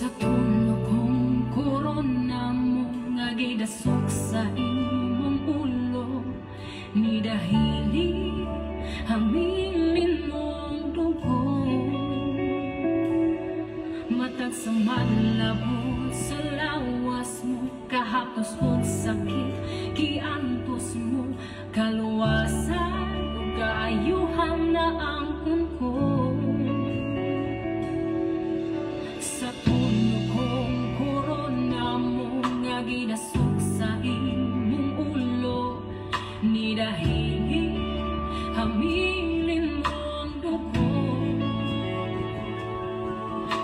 Sa tulo kong korona mo nga gidasok sa imong ulo, ni dahili hamilin mong dugo. Matag sa malabot sa lawas mo, kahaptos og sakit giantos mo, kaluwasan ug kaayuhan na ang ko. Sa tulo kong korona mo nga gidasok sa imong ulo, ni dahili hamilin mong dugo.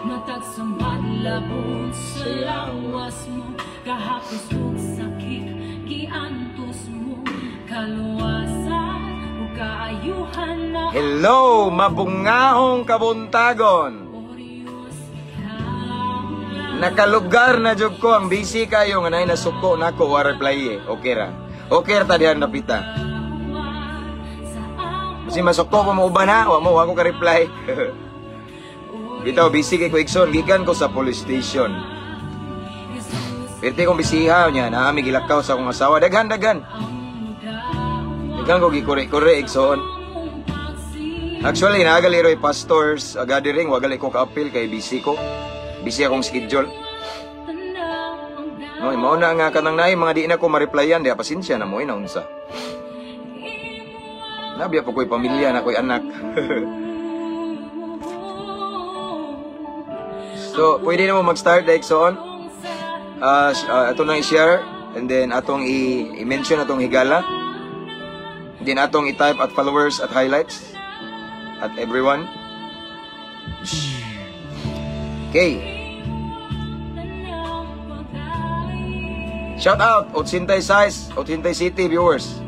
Matag sa madlabon sa lawas mo, kahapos og sakit giantos mo, kaluwasan ug kaayuhan na. Hello, mabungahong kabuntagon. O Diyos, ikaw lang. Nakalugar na jud ko ang busy kayo nga nay nasuko nako wa reply eh. Okay ra. Okay ra ta dihan napita. Sa among Kasi masuko pa mo uban ha, wa mo wa ko ka reply. Bitaw busy kay ko, igsoon, gikan ko sa police station. Jesus. Pirti kong bisiha niya, naami gilakaw sa akong asawa. Daghan daghan. Ang mudaw Daghan ko gikuri-kuri, igsoon. mong pagsi Actually, naagali roy pastors a gathering, wa gali ko ka-apil kay busy ko. Busy akong schedule. Tanaw ang No, mao na nga kanang naay mga di na ko ma-replyan, diha pasensya na mo na unsa. Nabiya pa ko'y pamilya na ko'y anak. So, pwede na mo mag-start, igsoon. Ato nang i-share and then atong i-mention atong higala. Then atong i-type at followers at highlights at everyone. Okay. Shout out Otsintay Size, Otsintay City viewers.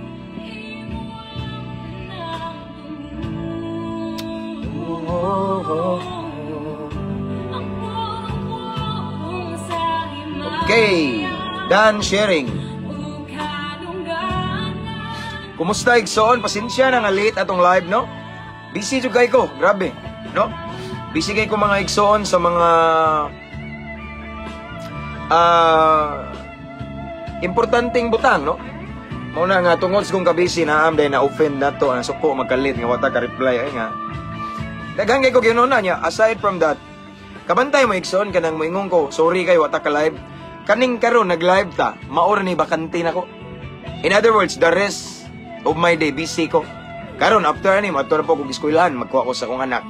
Okay, done sharing. Kumusta, igsoon? Pasensya na nga late atong live, no? Busy jud kay ko, grabe, no? Busy kay ko, mga igsoon, sa mga importanteng butang, no? Mao na nga tungod sa kong kabisi na am na offend na to, ang suko magkalit nga wata ka reply ay nga. Daghan kay ko ginuna niya. Aside from that, kabantay mo, igsoon, kanang moingon ko, sorry kay wata ka live. Kaning karon nag-live ta, mao ra ni bakante nako. In other words, the rest of my day busy ko. Karon after ani moadto na po kog eskwelahan, magkuha ko sa akong anak.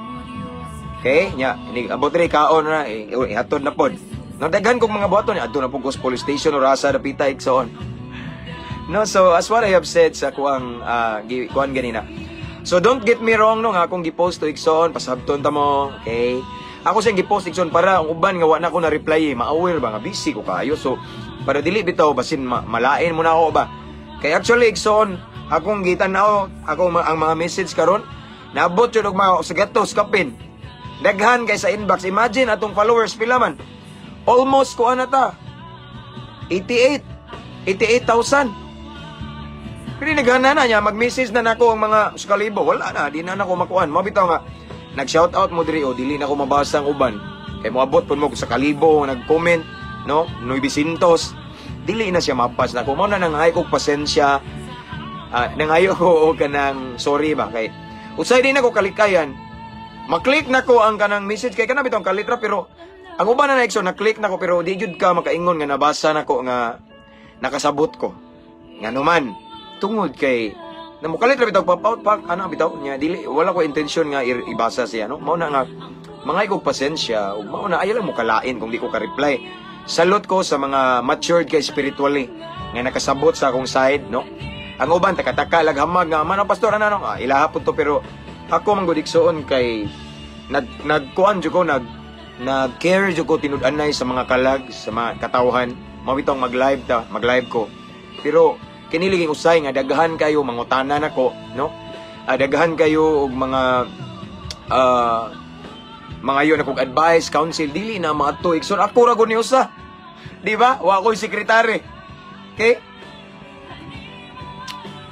Okay, nya, ini abot ri kaon na, eh, ihatod na pod. No, daghan kog mga buhaton, adto na po ko sa police station or asa dapita, igsoon. No, so as what I have said sa kuang kuan ganina. So don't get me wrong, no, nga akong gipost to, igsoon, pasabton ta mo, okay? Ako siyang gipost, igsoon, para ang uban nga wa na ko na reply, eh, ma-aware ba nga busy ko kayo. So para dili bitaw basin malain mo na ako ba. Kay actually, igsoon, akong gitan-aw ako ang mga message karon, naabot jud og mga sa gatos kapin. Daghan kay sa inbox. Imagine atong followers pila man. Almost kuan na ta. 88 88,000. Pero naghana na niya, mag-message na nako ang mga sa kalibo. Wala na, di na nako makuan. Mao bitaw nga, nag-shout out mo diri o dili na ko mabasa ang uban. Kay moabot pud mo sa kalibo, nag-comment, no? Nuebesintos. Dili na siya mapas nako. Mao na nang kog pasensya. Nangayo ko og kanang sorry ba kay usay di na ko kalikayan. Maklik na ko ang kanang message kay kana bitong kalitra, pero ang uban na na na-click na ko pero di jud ka makaingon nga nabasa na ko nga nakasabot ko. Nga numan tungod kay namukalit ra bitaw pop out pa ano bitaw nya dili wala ko intensyon nga ibasa siya, no? Mao na nga mga kog pasensya ug mao na ayaw lang mo kalain kung di ko ka-reply. Salute ko sa mga matured kay spiritually nga nakasabot sa akong side, no? Ang uban taka-taka lag hamag nga man pastor ano, no, ilaha pud to, pero ako man gud, igsoon, kay nagkuan jud ko, nag care jud ko tinud-anay sa mga kalag sa mga katawhan. Mao bitong mag-live ta, mag-live ko, pero kini laging usay nga daghan kayo mangutana nako, no? Daghan kayo og mga mga yun akong advice, counsel, dili na maadto, igsoon. Ako ra gud ni usa. Di ba? Wa ko'y sekretary. Okay?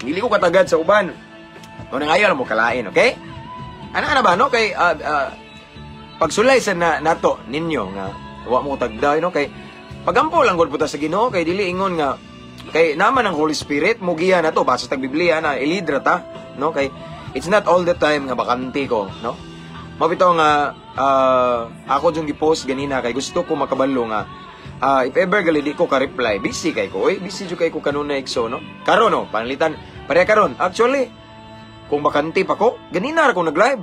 Dili ko katagad sa uban. O nang ayaw na mo kalain, okay? Ana ana ba, no? Kay, pagsulay sa na, nato ninyo nga, Wa mo tagda, no? Kay pagampo lang gud puta sa Ginoo kay dili ingon nga kay naman ang Holy Spirit mugiya na to basta tag Biblia na ilidra ta, no? Kay it's not all the time nga bakante ko, no? Mao bitaw nga ako jung gi-post ganina kay gusto ko makabalo nga if ever gali di ko ka-reply, busy kay ko. Oy, busy jud kay ko kanunay, igso, no? Karon, no, panalitan pareha karon. Actually, kung bakante pa ko, ganina ra ko nag-live.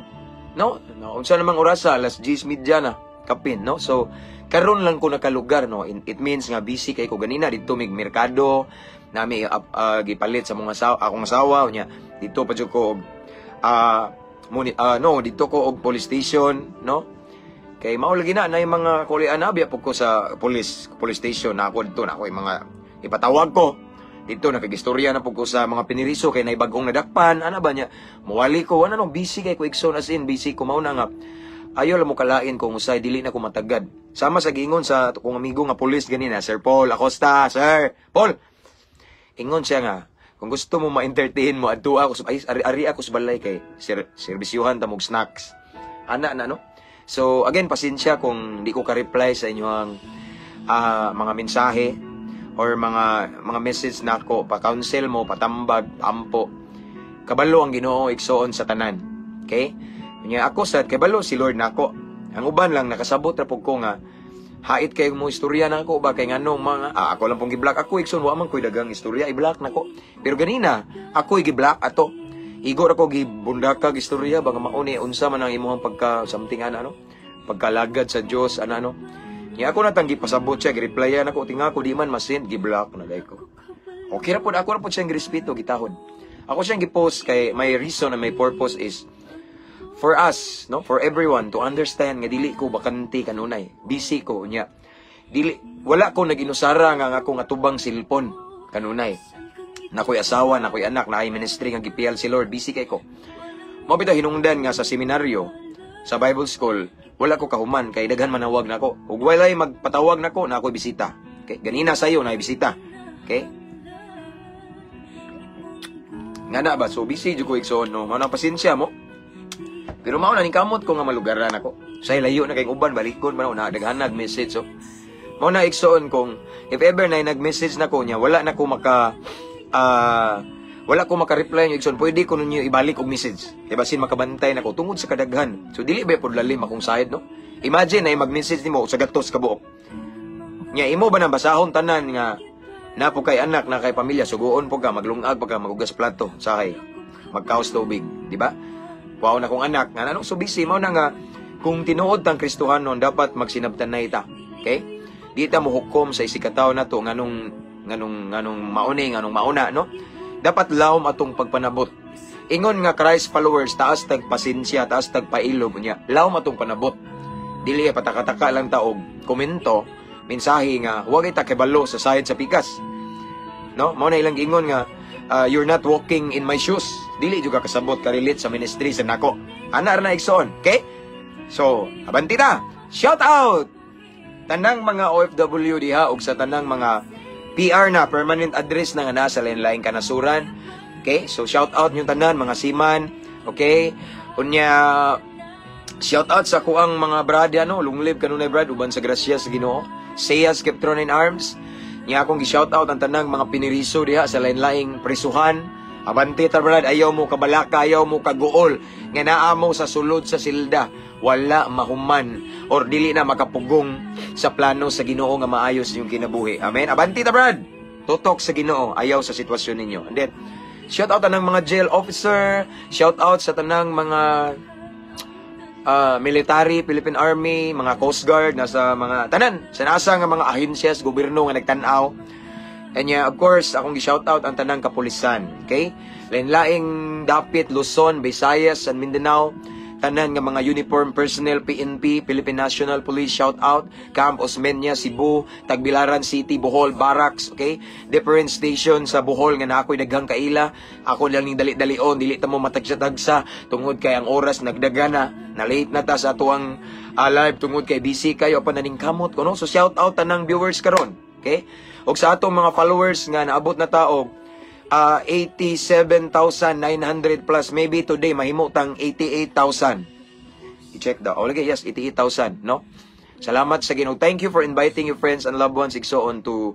No, unsa namang orasa, alas 10:30 na kapin, no? So, karon lang ko nakalugar, no? It means nga busy kay ko ganina didto mig merkado, nami gipalit sa mga asawa, akong asawa unya didto pa jud ko og muni, no, didto ko og police station, no? Kay mao lagi na yung mga kulian na biya po ko sa police police station na ako didto na ako yung mga ipatawag ko dito, nakagistorya na po ko sa mga piniriso kay nay bag-ong nadakpan ana ba niya muwali ko ano, no? Busy kay ko, igsoon, as in busy ko. Mao na nga ayaw lang mo kalain kung usay dili na ko matagad sama sa giingon sa akong amigo nga police ganina, Sir Paul Acosta. Sir Paul, ingon siya nga kung gusto mo ma-entertain mo, adto ako sa ay, ari, ari ako sa balay kay sir, serbisyuhan ta mog snacks ana na, no? So again, pasensya kung di ko ka-reply sa inyong mga mensahe or mga message nako, pa-counsel mo, patambag, ampo. Kabalo ang Ginoo, igsoon, sa tanan. Okay? Nya ako sad kabalo si Lord nako. Ang uban lang nakasabot ra pud ko nga hait kayo mo istorya nako ba kay nganong mga ako lang pong gi-block ako, igsoon. Wa man koy dagang istorya, i-block nako. Pero ganina ako gi-block ato. Igo ra ko gibundakag istorya ba nga mauni unsa man ang imuhang pagka something ana, no, pagkalagad sa Dios ana, no? Nya ako na tang gipasabot siya, gi-replyan ako, tinga ko di man ma-send, gi-block na dai ko. Okay ra pod, ako ra pod siyang girespeto, gitahod. Ako siyang gi-post kay may reason and may purpose is for us, no, for everyone to understand nga dili ko bakante kanunay. Busy ko unya. Dili wala ko naginusara nga ang akong atubang cellphone kanunay. Nakoy asawa, nakoy anak, naay ministry nga gipiyal si Lord, busy kay ko. Mao bitaw hinungdan nga sa seminaryo, sa Bible school, wala ko kahuman kay daghan manawag nako. Ug walay magpatawag nako na ako'y bisita. Okay, ganina sayo na bisita. Okay? Nga na ba so busy jud ko, igsoon, no. Mao na pasensya mo. Pero mao na ning kamot ko nga malugaran ako. Say layo na kay uban balikon man na daghan nag-message, so. Mao na, igsoon, kung if ever na nag-message na ko niya wala ko maka-reply niyo, igsoon, pwede ko ninyo ibalik og message. Kay basin makabantay nako tungod sa kadaghan. So dili ba pod lalim akong side, no? Imagine na mag-message nimo sa gatos ka buok. Nya imo ba nang basahon tanan nga napo kay anak na kay pamilya, suguon po ka, maglungag pa ka, magugas plato, sahay, magkaos tubig, di ba? Wow na kong anak, nga anong so busy, mao na nga, kung tinuod tang Kristohanon, dapat magsinabtanay ta. Okay? Di ta mo hukom sa isikataw na to, nganong mauni, nganong mauna, no? Dapat lawom atong pagpanabot. Ingon nga Christ followers, taas tag pasensya, taas tag pailob niya. Lawom atong panabot. Dili patakataka lang ta og komento, mensahe nga huwag ita kibalo sa sayad sa pikas. No? Mao na ilang giingon nga you're not walking in my shoes. Dili jud ka kasabot ka-relate sa ministry sa nako. Ana ra na, igsoon. Okay? So, abanti ta. Shout out tanang mga OFW diha ug sa tanang mga PR na permanent address na nga nasa lain-laing kanasuran. Okay? So shout out yung tanan mga seaman. Okay? Unya shout out sa kuang mga brad ano, long live kanunay brad uban sa grasya sa Ginoo. Seyas kept in arms. Nya akong gi-shout out ang tanang mga piniriso diha sa lain-laing prisuhan. Abante ta, brad, ayaw mo kabalaka, ayaw mo kaguol nga naa mo sa sulod sa silda, wala mahuman or dili na makapugong sa plano sa Ginoo nga maayos yung kinabuhi. Amen. Abanti ta, brad. Tutok sa Ginoo, ayaw sa sitwasyon ninyo. And then shout out tanang mga jail officer, shout out sa tanang mga military, Philippine Army, mga Coast Guard, nasa mga tanan, sa nasa nga mga ahensya sa gobyerno nga nagtan-aw. And yeah, of course, akong gi-shout out ang tanang kapulisan, okay? Lain-laing dapit, Luzon, Visayas, and Mindanao, tanan nga mga uniform personnel, PNP, Philippine National Police, shout out, Camp Osmeña, Cebu, Tagbilaran City, Bohol, Barracks, okay? Different station sa Bohol nga na ako'y daghang kaila. Ako lang ning dali-dalion, dili ta mo matagsa-tagsa tungod kay ang oras nagdaga na, na late na ta sa atuang live tungod kay busy kayo pa naning kamot ko, no? So shout out tanang viewers karon, okay? Og sa atong mga followers nga naabot na ta og 87,900 plus. Maybe today mahimo tang 88,000. I-check daw. Oh, lagi, yes, 88,000, no? Salamat sa Ginoo. Thank you for inviting your friends and loved ones, igsoon, to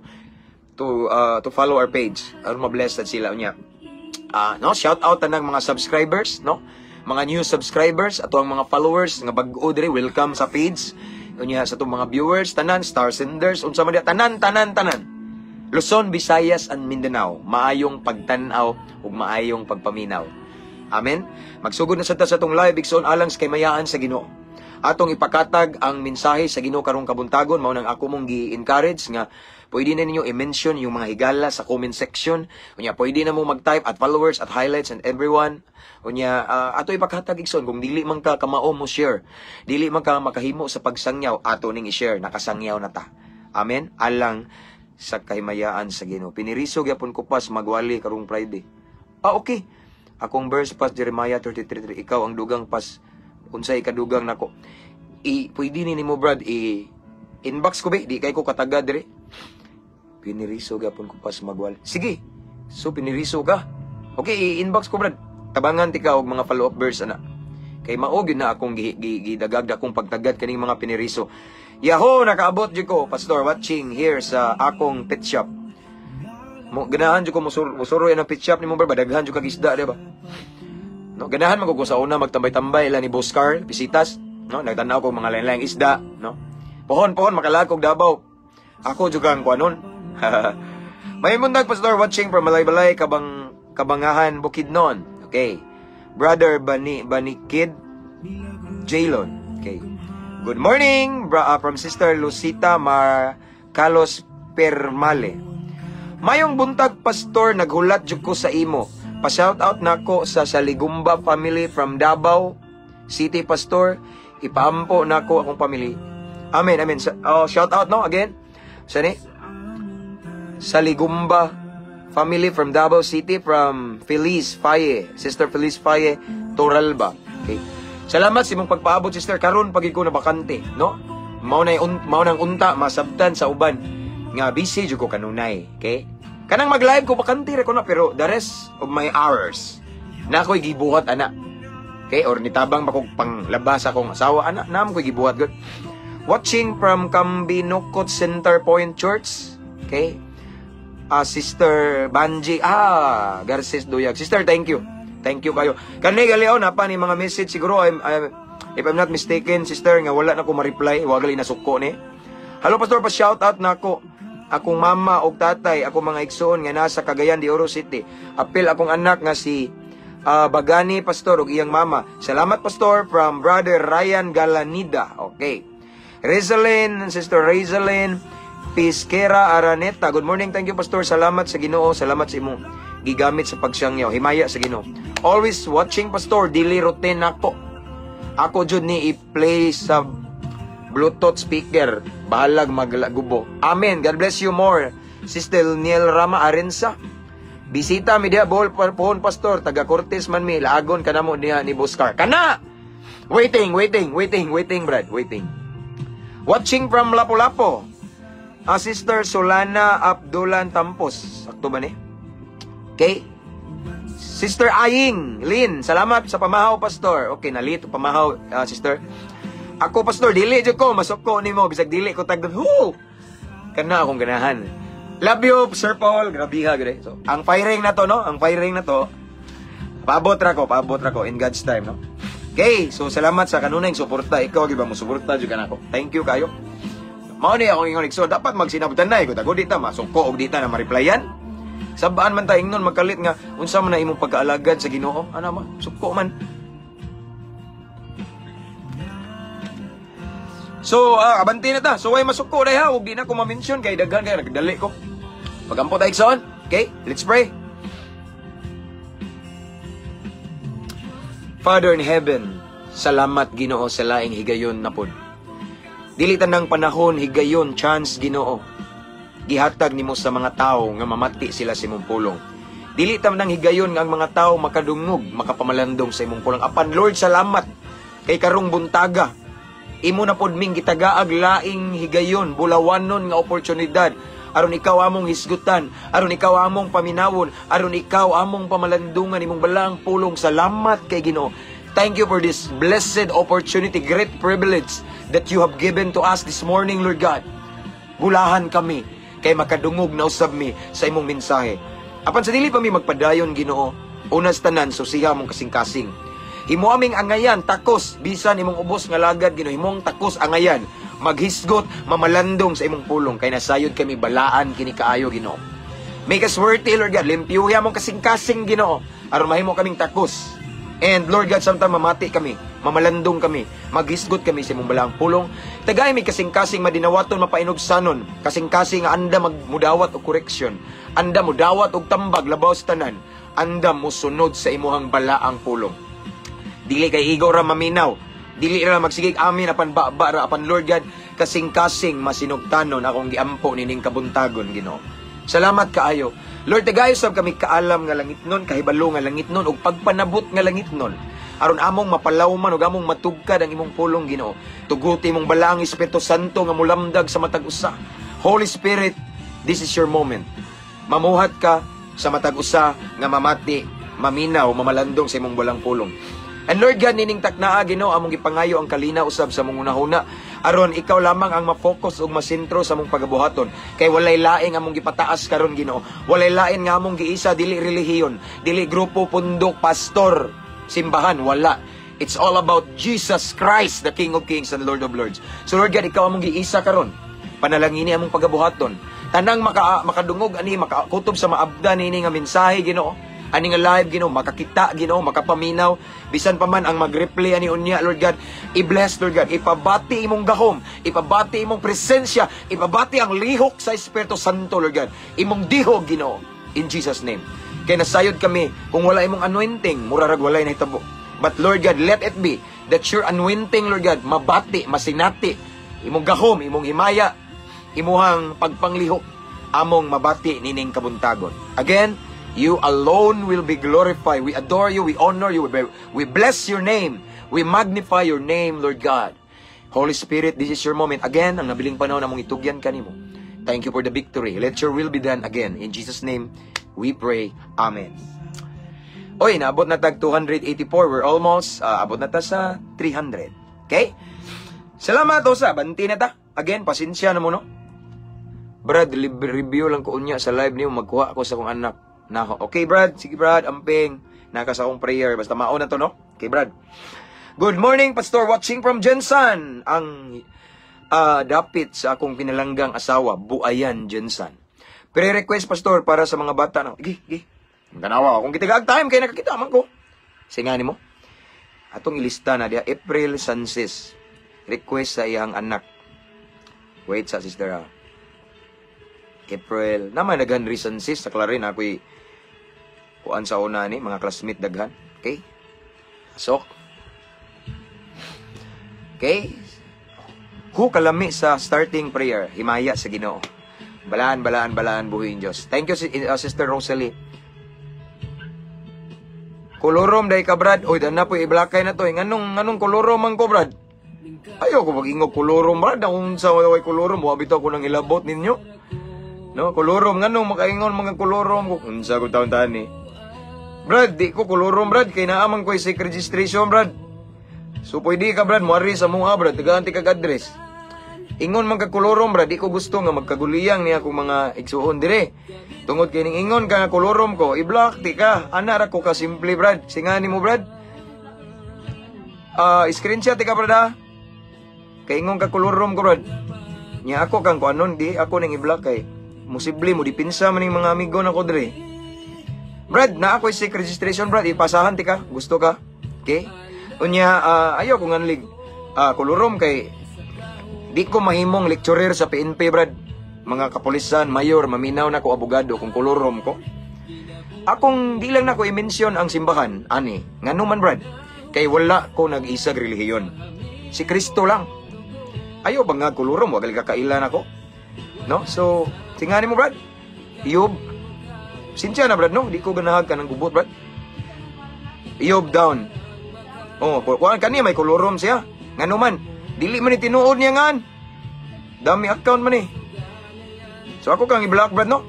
follow our page. Aron ma-bless sila unya. Ah, no, shout out tanang mga subscribers, no? Mga new subscribers, ato ang mga followers nga bag-o diri, welcome sa page. Unya sa atong mga viewers, tanan star senders, unsa man diha, tanan tanan tanan. Luzon, Visayas and Mindanao, maayong pagtan-aw ug maayong pagpaminaw. Amen. Magsugod na sa ta sa atong live, igsoon, alang sa kahimayaan sa Ginoo. Atong ipakatag ang mensahe sa Ginoo karong kabuntagon. Mao nang ako mong gi-encourage nga pwede na ninyo i-mention yung mga higala sa comment section. Unya pwede na mo mag-type at followers at highlights and everyone. Unya ato ipakatag, igsoon, kung dili man ka kamao mo share, dili man ka makahimo sa pagsangyaw, ato ning i-share, nakasangyaw na ta. Amen. Alang sa kahimayaan sa Ginoo. Piniriso gyapon ko pas magwali karong Friday. Ah, okay. Akong verse pas Jeremiah 33:3, ikaw ang dugang pas, unsay kadugang nako? I pwede ni nimo, Brad, i inbox ko be, di kay ko katagad dire. Piniriso gyapon ko pas magwali. Sige. So piniriso ka. Okay, i-inbox ko, Brad. Tabangan ti ka og mga follow-up verse ana. Kay mao gyud na akong gidagag akong pagtagad kaning mga piniriso. Yaho, nakaabot jud ko, Pastor, watching here sa akong pet shop. Mo ganahan jud ko musuro yan ang pet shop nimo, Brad, daghan jud kag isda, di ba? No, ganahan man ko sa una magtambay-tambay ila ni Boss Carl, bisitas, no, nagtanaw ko mga lain-laing isda, no. Pohon pohon makalag kog Davao. Ako jud kang kuanon. May mundag, Pastor, watching from Malaybalay, Kabang Kabangahan, Bukidnon. Okay. Brother Bani Banikid Jaylon. Okay. Good morning from Sister Lucita Mar Carlos Permale. Mayong buntag, Pastor, naghulat jud ko sa imo. Pa-shout out nako sa Saligumba family from Davao City, Pastor. Ipaampo nako akong family. Amen, amen. Oh, shout out, no, again. Sani? Saligumba family from Davao City, from Feliz Faye, Sister Feliz Faye Toralba. Okay. Salamat sa imong pagpaabot, sister, karon pag ko na bakante, no? Mao nang unta masabtan sa uban nga busy jud ko kanunay, okay? Kanang mag-live ko, bakante ra ko na, pero the rest of my hours na ako'y gibuhat ana. Okay, or nitabang ba kog panglabas akong asawa ana, naam ko'y gibuhat gud. Watching from Cambinocot Center Point Church. Okay? Ah, Sister Banji, ah, Garces Duyag. Sister, thank you. Thank you kayo. Kani gali oh, napa ni mga message siguro if I'm not mistaken, sister, nga wala na ko ma-reply, wa gali nasuko ni. Hello, Pastor, pa shout out nako akong mama og tatay, akong mga igsoon nga nasa Cagayan de Oro City. Apil akong anak nga si Bagani, Pastor, ug iyang mama. Salamat, Pastor, from Brother Ryan Galanida. Okay. Rizalyn, Sister Rizalyn Pisquera Araneta. Good morning, thank you, Pastor. Salamat sa Ginoo, salamat sa imong gigamit sa pagsangyaw. Himaya sa Ginoo. Always watching, Pastor, dili routine nako. Ako jud ni i-play sa Bluetooth speaker. Bahalag maglagubo. Amen. God bless you more. Sister Niel Rama Arensa. Bisita mi diha Bohol pohon, Pastor, taga Cortes man mi, laagon ka namo niya ni Boscar. Kana. Waiting, waiting, waiting, waiting, Brad, waiting. Watching from Lapu-Lapu. Ah, Sister Solana Abdulan Tampos. Sakto ba ni? Okay. Sister Aying Lin, salamat sa pamahaw, Pastor. Okay, nalito pamahaw, sister. Ako, Pastor, dili jud ko masuko nimo bisag dili ko tagdon. Hu! Kana akong ganahan. Love you, Sir Paul. Grabe ha, gre. So, ang firing na to, no? Ang firing na to. Paabot ra ko in God's time, no? Okay, so salamat sa kanunay suporta. Ikaw, gi ba mo suporta jud ka nako. Thank you kayo. Mao ni akong ingon, so dapat magsinabtan na ko di ta masuko og di ta na ma-replyan. Sabaan man ta ingnon magkalit nga unsa man na imong pagkaalagad sa Ginoo. Ana ma, suko man. So, abanti na ta. So, way masuko dai ha. Ug di na ko ma-mention kay daghan kay nagdali ko. Pagampo ta, igsoon. Okay, let's pray. Father in heaven, salamat Ginoo sa laing higayon na pod. Dili tanang panahon, higayon, chance Ginoo. Gihatag nimo sa mga tao nga mamati sila sa imong pulong. Dili tanang higayon nga ang mga tao makadungog, makapamalandong sa imong pulong. Apan Lord, salamat kay karong buntaga. Imo na pod ming gitagaag laing higayon, bulawanon nga oportunidad aron ikaw among hisgutan, aron ikaw among paminawon, aron ikaw among pamalandungan imong balaang pulong. Salamat kay Ginoo. Thank you for this blessed opportunity, great privilege that you have given to us this morning, Lord God. Gulahan kami kay makadungog na usab mi sa imong mensahe. Apan sa dili pa mi magpadayon, Ginoo, unas tanan susiha mong kasing-kasing. Himo aming angayan, takos, bisan imong ubos nga lagad, Ginoo, himong takos angayan, maghisgot, mamalandong sa imong pulong, kay nasayod kami balaan kini kaayo, Ginoo. Make us worthy, Lord God. Limpyuhi mong kasing-kasing, Ginoo, aron mahimo kaming takos. And Lord God, samtang mamati kami, mamalandong kami, maghisgot kami sa imong balaang pulong. Tagay mi kasing-kasing madinawaton, mapainugsanon, kasing-kasing nga anda magmudawat og correction, anda mudawat og tambag labaw sa tanan, anda musunod sa imuhang balaang pulong. Dili kay igo ra maminaw, dili ra magsigig amin apan ba ra apan, Lord God, kasing-kasing masinugtanon akong giampo nining kabuntagon, Ginoo. Salamat kaayo. Lord, tagayo sab kami kaalam nga langitnon, kahibalo nga langitnon ug pagpanabot nga langitnon. Aron among mapalawman ug among matugkad ang imong pulong, Ginoo. Tuguti imong balaang Espiritu Santo nga mulamdag sa matag usa. Holy Spirit, this is your moment. Mamuhat ka sa matag usa nga mamati, maminaw, mamalandong sa imong balaang pulong. And Lord God, nining taknaa, Ginoo, among gipangayo ang kalinaw usab sa among hunahuna aron ikaw lamang ang ma-focus ug masentro sa among pagabuhaton, kay walay laing among gipataas karon, Ginoo. Walay lain nga among giisa, dili relihiyon, dili grupo, pundok, pastor, simbahan, wala. It's all about Jesus Christ, the King of Kings and Lord of Lords. So Lord God, ikaw among giisa karon. Panalangini among pagabuhaton. Tanang makadungog ani, makakutob sa maabda nini nga mensahe, Ginoo, ani nga live, Ginoo, makakita, Ginoo, makapaminaw, bisan pa man ang mag-replay ani unya, Lord God, i-bless, Lord God, ipabati imong gahom, ipabati imong presensya, ipabati ang lihok sa Espiritu Santo, Lord God, imong dihog, Ginoo, in Jesus' name. Kay nasayod kami, kung wala imong anointing, mura rag walay nahitabo. But Lord God, let it be that your anointing, Lord God, mabati, masinati, imong gahom, imong himaya, imuhang pagpanglihok, among mabati nining kabuntagon. Again, you alone will be glorified. We adore you, we honor you, we bless your name, we magnify your name, Lord God. Holy Spirit, this is your moment. Again, ang nabiling panahon among itugyan kanimo. Thank you for the victory. Let your will be done again. In Jesus' name, we pray. Amen. Oy, naabot na tag 284. We're almost, abot na ta sa 300. Okay? Salamat, Osa. Banti na ta. Again, pasensya na mo, no? Brad, review lang ko unya sa live niyo. Magkuha ako sa akong anak. Nako. Okay, Brad. Sige, Brad. Amping. Naka sa akong prayer. Basta mao na to, no? Okay, Brad. Good morning, Pastor. Watching from GenSan. Ang dapit sa akong pinalanggang asawa, Buayan, GenSan. Pre-request, Pastor, para sa mga bata. Na, gi, gi. Ganawa, kung kita time, kay nakakita man ko. Singa mo. Atong ilista na diya, April Sanchez. Request sa iyang anak. Wait sa sister ha. April. Naman daghan Sanchez sa Clarin ako'y kuan sa una ni mga classmate daghan. Okay? Pasok. Okay? Hu kalami sa starting prayer. Himaya sa Ginoo. Balaan, balaan, balaan buhiin Diyos. Thank you, Sister Rosalie. Kolorom day ka, Brad. Oy, dana po iblakay na to. Eh, nganong kolorom man ko, Brad? Ayaw ko mag-ingog kolorom, Brad. Kung sa way kolorom, wa bitaw ko nang ilabot ninyo. No, kolorom nganong makaingon mga kolorom ko. Unsa ko taon tani. Brad, di ko kolorom, Brad, kay naa man ko SEC registration, Brad. So pwede ka, Brad, moari sa mga, Brad, tagaan ti kag address. Ingon man ka kolorom, Brad, di ko gusto nga magkaguliyang niya akong mga igsuon dire. Tungod kay ning ingon ka nga kolorom ko, i-block ti ka. Ana ra ko ka simple, Brad. Singani mo, Brad. Ah, screenshot ti ka, Brad ha. Kay ingon ka kolorom ko, Brad. Nya ako kang kuanon di ako ning i-block kay posible mo dipinsa man ning mga amigo nako dire. Brad, na ako SEC registration, Brad, ipasahan ti ka. Gusto ka? Okay? Unya ayo ko nganlig kolorom kay di ko mahimong lecturer sa PNP, Brad. Mga kapulisan, mayor, maminaw na ko abogado kung kolorom ko. Akong di lang nako i-mention ang simbahan ani. Ngano man, Brad? Kay wala ko nag-isag relihiyon. Si Kristo lang. Ayo ba nga kolorom, wa gali kakailan ako. No? So, tingani mo, Brad. Iyob. Sinsya na, Brad, no? Di ko ganahag ka ng gubot, Brad. Iyob down. Oh, kuan kani may kolorom siya. Ngano man, dili man ni tinuod niya ngan. Dami account man eh. So ako kang i-block, Brad, no?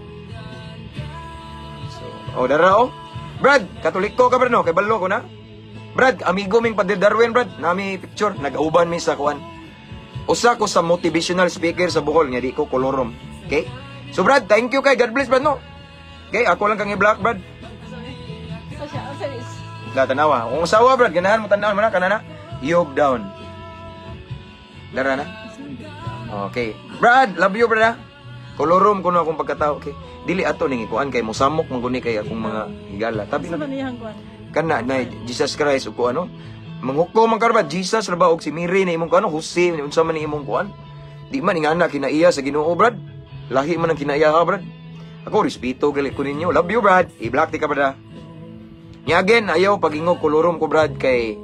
So, oh, dara oh. Brad, Katoliko ka, Brad, no? Kay balo ko na. Brad, amigo ming Padre Darwin, Brad. Nami picture, nag-uban mi sa kuan. Usa ko sa motivational speaker sa Bohol nga di ko kolorom. Okay? So Brad, thank you kay God bless, Brad, no. Okay, ako lang kang i-block, Brad. Asa siya? Asa is? La tanawa. Kung usawa, Brad, ganahan mo tan-awon mo na kanana. Yob down. Dara na. Okay. Brad, love you, brad, ah. Kolorom kuno akong pagkatao. Okay. Dili ato ning ikuan kay mosamok man guni kay akong mga higala. Tabi Asa na man iyang kuan? Kana na Jesus Christ ug ano. Manghukom man ka ba Jesus ra ba og si Mary na imong kuan, Jose, unsa man ni imong kuan? Di man ingana kinaiya sa Ginoo, Brad. Lahi man ang kinaiya ha, Brad. Ako respeto gali ko ninyo. Love you, Brad. I-block ti ka, brad, ah. Nya again, ayaw pag-ingog kolorom ko, Brad, kay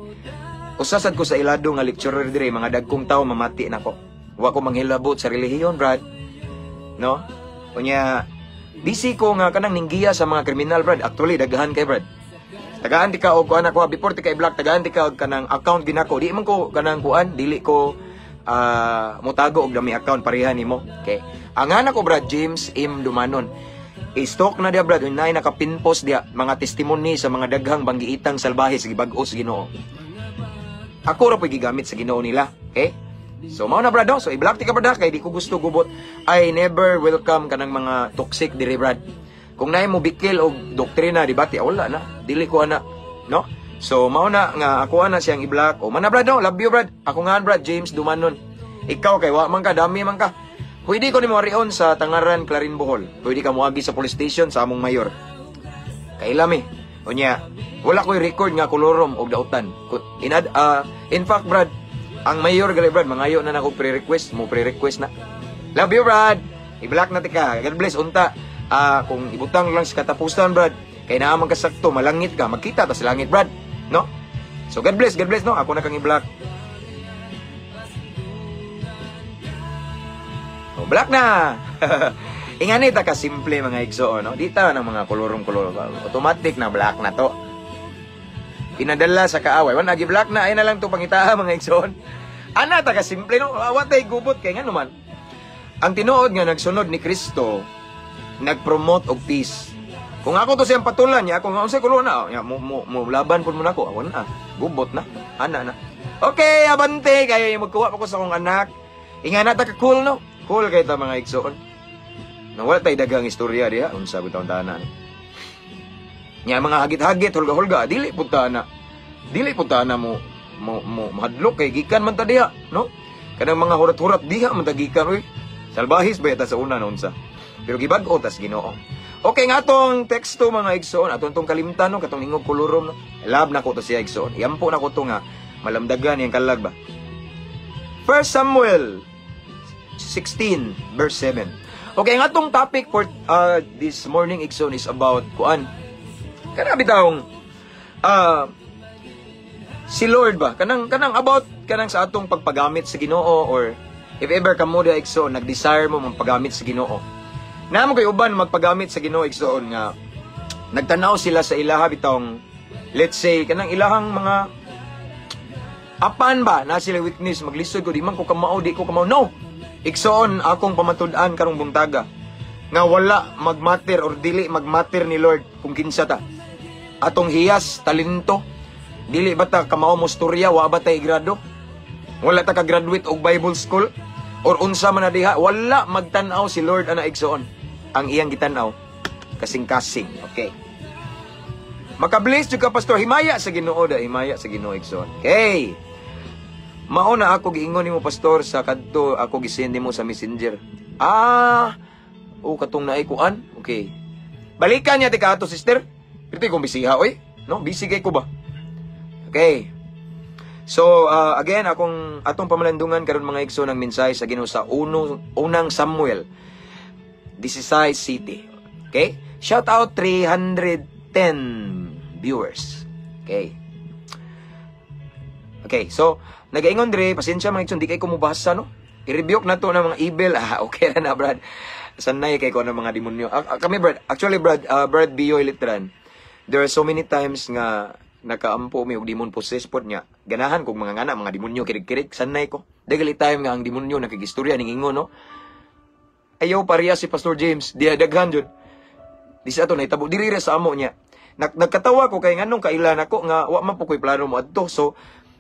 usasad ko sa ilado nga lecturer dire, mga dagkong tao mamati nako. Wa ko manghilabot sa relihiyon, Brad. No? Unya busy ko nga kanang ninggiya sa mga kriminal, Brad. Actually daghan kay, Brad. Tagaan di ka og kuan ako before ti ka i-block, tagaan di ka og kanang account ginako. Di man ko kanang kuan, dili ko motago og dami account pareha nimo. Okay. Ang anak ko, Brad, James M Dumanon. I-stalk na dia, Brad, unay naka-pinpost dia mga testimony sa mga daghang banggiitang salbahe sa gibag-o sa Ginoo. Ako ra po'y gigamit sa Ginoo nila. Okay? So mao na, Brad, no? So i-block ti ka, Brad, kay di ko gusto gubot. I never welcome kanang mga toxic diri, Brad. Kung naay mo bikil og doktrina, di ba? Ti wala na. Dili ko ana, no? So mao na nga ako ana siyang i-block. O man na, Brad, no? Love you, Brad. Ako nga, Brad, James Dumanon. Ikaw kay wa man ka, dami man ka. Pwede ko nimo arion sa Tangaran, Clarin, Bohol. Pwede ka moagi sa police station sa among mayor. Kailami. Unya, wala ko'y record nga kolorom og dautan. In fact, Brad, ang mayor gali, Brad, mangayo na nako pre-request, mo pre-request na. Love you, Brad. I-block na tika. God bless unta. Kung ibutang lang sa katapusan, Brad, kay naa man ka sakto, malangit ka, magkita ta sa langit, Brad. No? So God bless, no? Ako na kang i-block. Oh, block na. Ingani ta ka simple mga igsoon, no? Di ta ng mga kolorong-kolor. Automatic na block na to. Pinadala sa kaaway. Wala, gi-block na. Ay na lang to pangitaa mga igsoon. Ana ta ka simple, no? Wa tay gubot kay ngano man. Ang tinuod nga nagsunod ni Kristo, nagpromote og peace. Kung ako to siyang patulan niya, ako nga unsay kulo na, ya, mo laban pud mo nako, awan na. Gubot na. Ana na. Okay, abante kayo magkuha pa ko sa akong anak. Ingana ta ka cool, no? Cool kay ta mga igsoon. Na wala tay daghang istorya diha unsa bitaw tanan. Nya mga hagit-hagit, hulga-hulga, dili pud ta na. Dili pud ta na mo mahadlok kay gikan man ta diha, no? Kanang mga hurat-hurat diha man ta gikan, oy. Salbahis ba ta sa una no unsa. Pero gibag-o tas Ginoo. Okay, nga atong teksto mga igsoon, atong tong kalimtan, no, katong ingog kolorom, no. Love na ko to siya igsoon. Iampo na ko to nga malamdagan iyang kalag ba. 1 Samuel 16 verse 7. Okay, ang atong topic for this morning igsoon is about kuan. Kana bitawng si Lord ba? Kanang about kanang sa atong pagpagamit sa Ginoo, or if ever kamo dia igsoon nag-desire mo magpagamit sa Ginoo. Naa mo kay uban magpagamit sa Ginoo igsoon nga nagtanaw sila sa ilaha bitawng, let's say, kanang ilahang mga apan ba na sila weakness, maglisod ko, di man ko kamao, di ko kamao. No. Igsoon, akong pamatud-an karong buntaga nga wala magmatter or dili magmatter ni Lord kung kinsa ta. Atong hiyas, talento, dili ba ta kamao mo storya, wa ba tay grado? Wala ta ka-graduate og Bible school or unsa man na diha, wala magtan-aw si Lord ana igsoon. Ang iyang gitan-aw kasing-kasing. Okay. Makabless jud ka, pastor, himaya sa Ginoo da, himaya sa Ginoo igsoon. Okay. Mao na ako giingon nimo, pastor, sa kadto ako gisend nimo sa Messenger. Oh, katong naay kuan. Okay. Balikan niya ti ka ato, sister. Pero kung bisiha oy, no? Busy kay ko ba? Okay. So, again, akong atong pamalandungan karon mga igsoon ang mensahe sa Ginoo sa unang Samuel 16 City. Okay? Shout out 310 viewers. Okay. Okay, so nagaingon dire, pasensya mga igsoon, di kay ko mobasa, no? I-rebuke na to ng mga evil. Okay na na, Brad. Sanay kay ko ng mga demonyo. Kami, Brad, actually, Brad, Brad Bio Elitran, there are so many times nga nakaampo mi og demon possessed pod niya. Ganahan kog mga ngana, mga demonyo kirig-kirig, sanay ko. Dagali time nga ang demonyo nakigistorya ning ingon, no? Ayaw pareha si Pastor James, diha daghan jud. Di sa ato nahitabo diri ra sa amo niya. Nagkatawa ko kay nganong kailan ako nga wa man po ko'y plano mo adto. So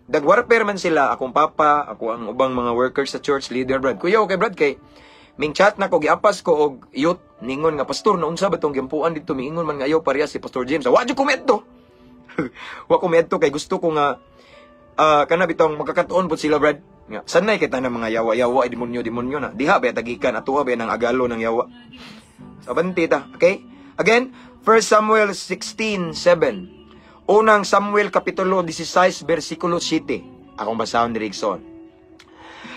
nagwarper man sila, akong papa, ako ang ubang mga workers sa church, leader Brad. Kuya, okay Brad, kay ming chat na ko, giapas ko og youth ningon nga, "Pastor, na unsa ba tong gimpuan dito? Miingon man nga ayaw pareha si Pastor James." Wa jud ko miadto. Wa ko miadto kay gusto ko nga kana bitong magkakatuon pud sila, Brad. Nga sanay kay tanan mga yawa-yawa, ay demonyo demonyo na. Diha ba tagikan atoa ba ng agalo ng yawa. So abanti ta, okay? Again, 1 Samuel 16:7. Unang Samuel kapitulo 16 versikulo 7. Akong basahon diri, igsoon.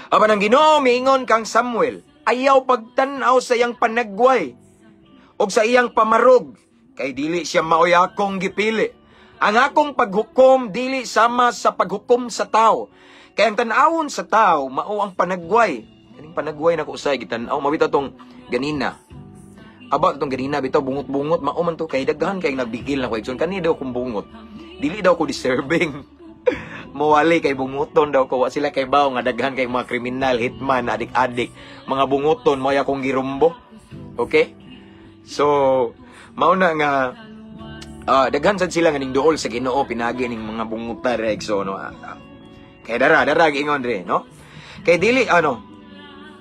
Apan ang Ginoo miingon kang Samuel, "Ayaw pagtan-aw sa iyang panagway og sa iyang pamarog, kay dili siya maoy akong gipili. Ang akong paghukom dili sama sa paghukom sa tao. Kay ang tan-awon sa tao mao ang panagway." Kaning panagway na ko usay gitan-aw mabitaw tong ganina. About tong ganina bitaw bungot-bungot mao man to kay daghan kay nagbigil na ko, igsoon, kani daw kung bungot. Dili daw ko deserving. Mawali kay bunguton daw ko, wa sila kay baw nga daghan kay mga kriminal, hitman, adik-adik, mga bunguton mo akong girumbo. Okay? So, mao na nga daghan sad sila nga ning duol sa Ginoo pinagi ning mga bungutar, so no. Kay dara dara giingon dre, no? Kay dili ano,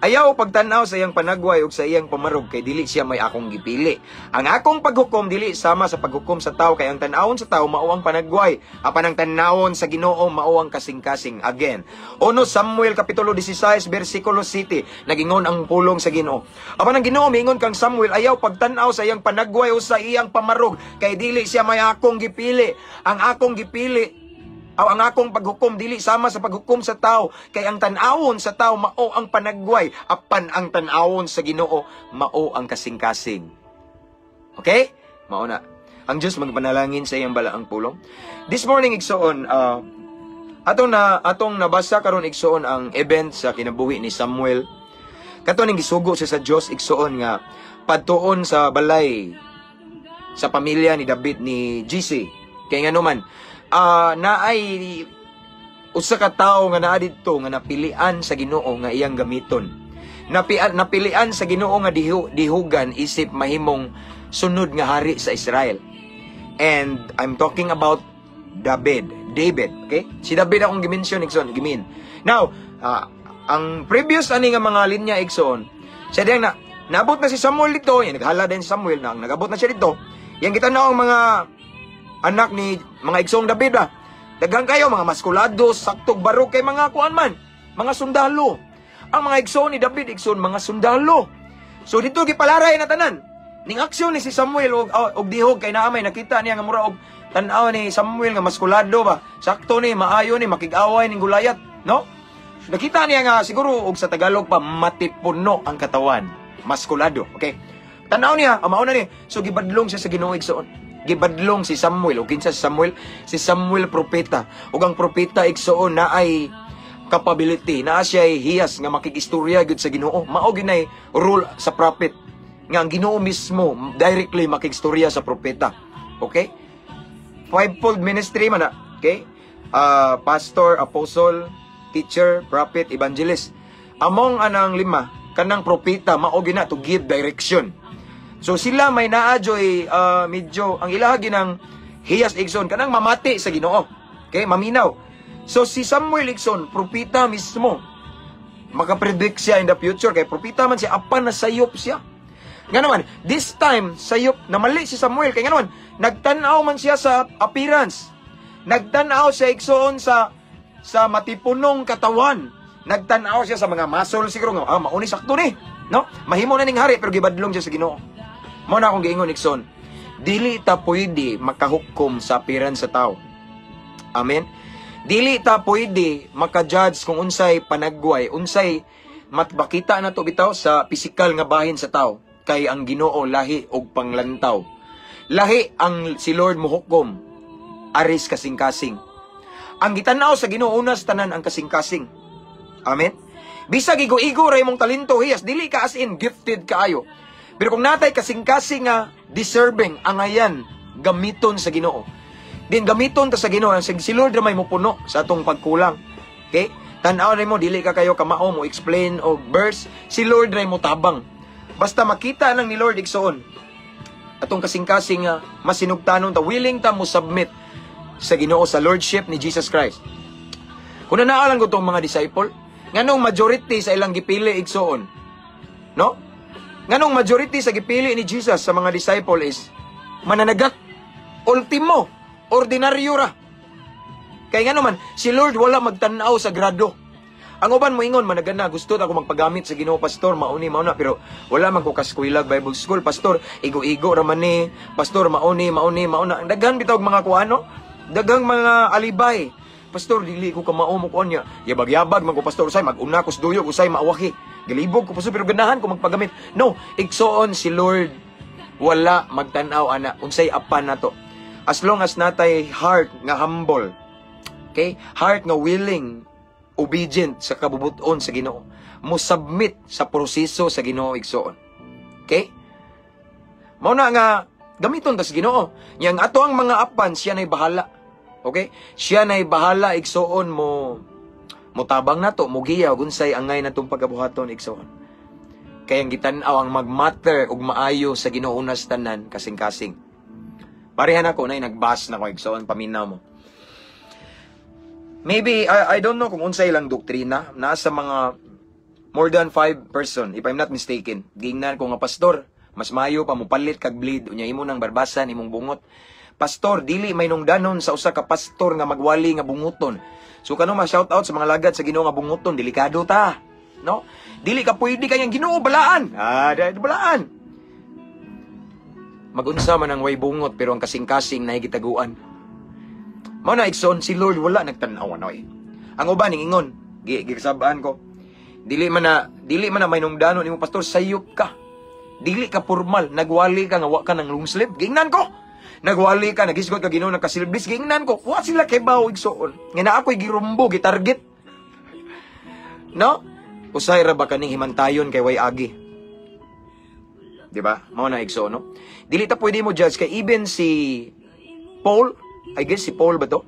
"Ayaw pagtan-aw sa iyang panagway ug sa iyang pamarog, kay dili siya may akong gipili. Ang akong paghukom dili sama sa paghukom sa tao, kay ang tan-awon sa tao mao ang panagway, apan ang tan-awon sa Ginoo mao ang kasing-kasing." Again, 1 Samuel kapitulo 16 bersikulo 7, nagingon ang pulong sa Ginoo. Apan ang Ginoo miingon kang Samuel, "Ayaw pagtan-aw sa iyang panagway o sa iyang pamarog, kay dili siya may akong gipili. Ang akong gipili aw ang akong paghukom dili sama sa paghukom sa tao, kay ang tan-awon sa tao mao ang panagway, apan ang tan-awon sa Ginoo mao ang kasing-kasing." Okay? Mao na. Ang Diyos magpanalangin sa iyang balaang pulong. This morning, igsoon, atong nabasa karon, igsoon, ang event sa kinabuhi ni Samuel. Kato ning gisugo siya sa Dios, igsoon, nga padtuon sa balay sa pamilya ni David, ni Jesse. Kay ngano man naay usa ka tawo nga naa didto nga napilian sa Ginoo nga iyang gamiton. Napilian sa Ginoo nga dihugan isip mahimong sunod nga hari sa Israel. And I'm talking about David. David, okay? Si David akong gimension, igsoon, gimin. Now, ang previous ani nga mga linya, igsoon, siya diyang na nabot na si Samuel dito, yan naghala din si Samuel na nagabot na siya dito. Yang kita na ang mga anak ni mga igsoong David ba. Daghan kayo mga maskulado, saktog barog kay mga kuan man, mga sundalo. Ang mga igsoon ni David, igsoon, mga sundalo. So dito gipalaray na tanan. Ning aksyon ni si Samuel og dihog kay naa may nakita niya nga mura og tan-aw ni Samuel nga maskulado ba. Sakto ni, maayo ni makig-away ning Goliath, no? Nakita niya nga siguro og sa Tagalog pa, matipuno ang katawan. Maskulado, okay? Tanaw niya, ang mauna ni. So gibadlong siya sa Ginoo, igsoon. Gibadlong si Samuel. O kinsa si Samuel? Si Samuel propeta. Ug ang propeta, igsoon, na ay capability, naa siya hiyas nga makigistorya gyud sa Ginoo. Mao ginay role sa prophet nga ang Ginoo mismo directly makigstorya sa propeta. Okay? Fivefold ministry man na. Okay? Pastor, apostle, teacher, prophet, evangelist. Among anang lima, kanang propeta mao gina to give direction. So sila may naa joy medyo ang ilaha ginang hiyas, igsoon, kanang mamati sa Ginoo. Okay, maminaw. So si Samuel, igsoon, propeta mismo. Makapredict siya in the future kay propeta man siya, apan na sayop siya. Nga naman, this time sayop na mali si Samuel kay nga naman nagtan-aw man siya sa appearance. Nagtan-aw siya, igsoon, sa matipunong katawan. Nagtan-aw siya sa mga muscle siguro nga mauni sakto ni, no? Mahimo na ning hari, pero gibadlong siya sa Ginoo. Mao na akong giingon, igsoon. Dili ta pwede makahukom sa appearance sa tao. Amen. Dili ta pwede maka-judge kung unsay panagway, unsay matbakita na to bitaw sa pisikal nga bahin sa tao, kay ang Ginoo lahi og panglantaw. Lahi ang si Lord mohukom aris kasing-kasing. Ang gitanaw sa Ginoo una sa tanan ang kasing-kasing. Amen. Bisag igo-igo ra imong talento, hiyas, dili ka as in gifted kaayo. Pero kung natay kasing-kasing nga deserving, angayan gamiton sa Ginoo. Din gamiton ta sa Ginoo, si Lord ra may mopuno sa atong pagkulang. Okay? Tan-aw nimo, dili ka kayo kamao mo explain og verse, si Lord ra mo tabang. Basta makita lang ni Lord, igsoon. Atong kasing-kasing nga masinugtanon ta, willing ta mo submit sa Ginoo, sa lordship ni Jesus Christ. Kung nanaalan ko tong mga disciple, nganong majority sa ilang gipili, igsoon, no? Nganong majority sa gipili ni Jesus sa mga disciple is mananagat, ultimo, ordinaryo ra. Kay nga naman, si Lord wala magtan-aw sa grado. Ang uban moingon, managana, gusto ako magpagamit sa Ginoo, pastor, mauni, mauna, pero wala man ko kaskuylag Bible school, pastor, igo-igo raman ni, pastor, mauni, mauni, mauna. Ang daghan bitaw og mga kuano, daghang mga alibay. Pastor, dili ko kamao mo kuan niya. Yabag-yabag man ko, pastor, usay mag-una ko sa duyog, usay maawaki. Gilibog ko, pastor, pero ganahan ko magpagamit. No, igsoon, si Lord wala magtan-aw ana unsay apan nato. As long as natay heart nga humble, okay? Heart nga willing, obedient sa kabubuton sa Ginoo. Mo submit sa proseso sa Ginoo, igsoon. Okay? Mao na nga gamiton ta sa Ginoo. Yang ato ang mga apan, siya na'y bahala. Okay? Siya na'y bahala, igsoon, mo motabang nato, mo giya ug unsay angay natong pagabuhaton, igsoon. Kay ang gitan-aw, ang magmatter ug maayo sa Ginoo unas tanan, kasing-kasing. Parehan ako na nagbas na ko, igsoon, paminaw mo. Maybe I don't know kung unsay lang doktrina nasa mga more than five person, if I'm not mistaken. Giingnan ko nga, "Pastor, mas mayo pa mopalit kag blade unya imo nang barbasan imong bungot. Pastor, dili may nungdanon sa usa ka pastor nga magwali nga bunguton." So kano ma shout out sa mga lagad sa Ginoo nga bunguton, delikado ta. No? Dili ka pwede kay ang Ginoo balaan. Ah, balaan. Magunsa man ang way bungot, pero ang kasing-kasing na gitaguan. Mao na, igsoon, si Lord wala nagtan-aw anoy. Ang uban ning ingon, gi kasabaan ko. Dili man na may nungdanon nimo, pastor, sayop ka. Dili ka formal, nagwali ka nga wa ka ng long sleeve. Giingnan ko. Nagwali ka, nagisgot ka Ginoo nakasilbis, giingnan ko. Wa sila kay bawo, igsoon. Nga na ako'y girumbo, gitarget. No? Usay ra ba kaning himantayon kay way agi? Di ba? Mao na, igsoon, no? Dili ta pwede mo judge kay even si Paul, I guess si Paul ba to?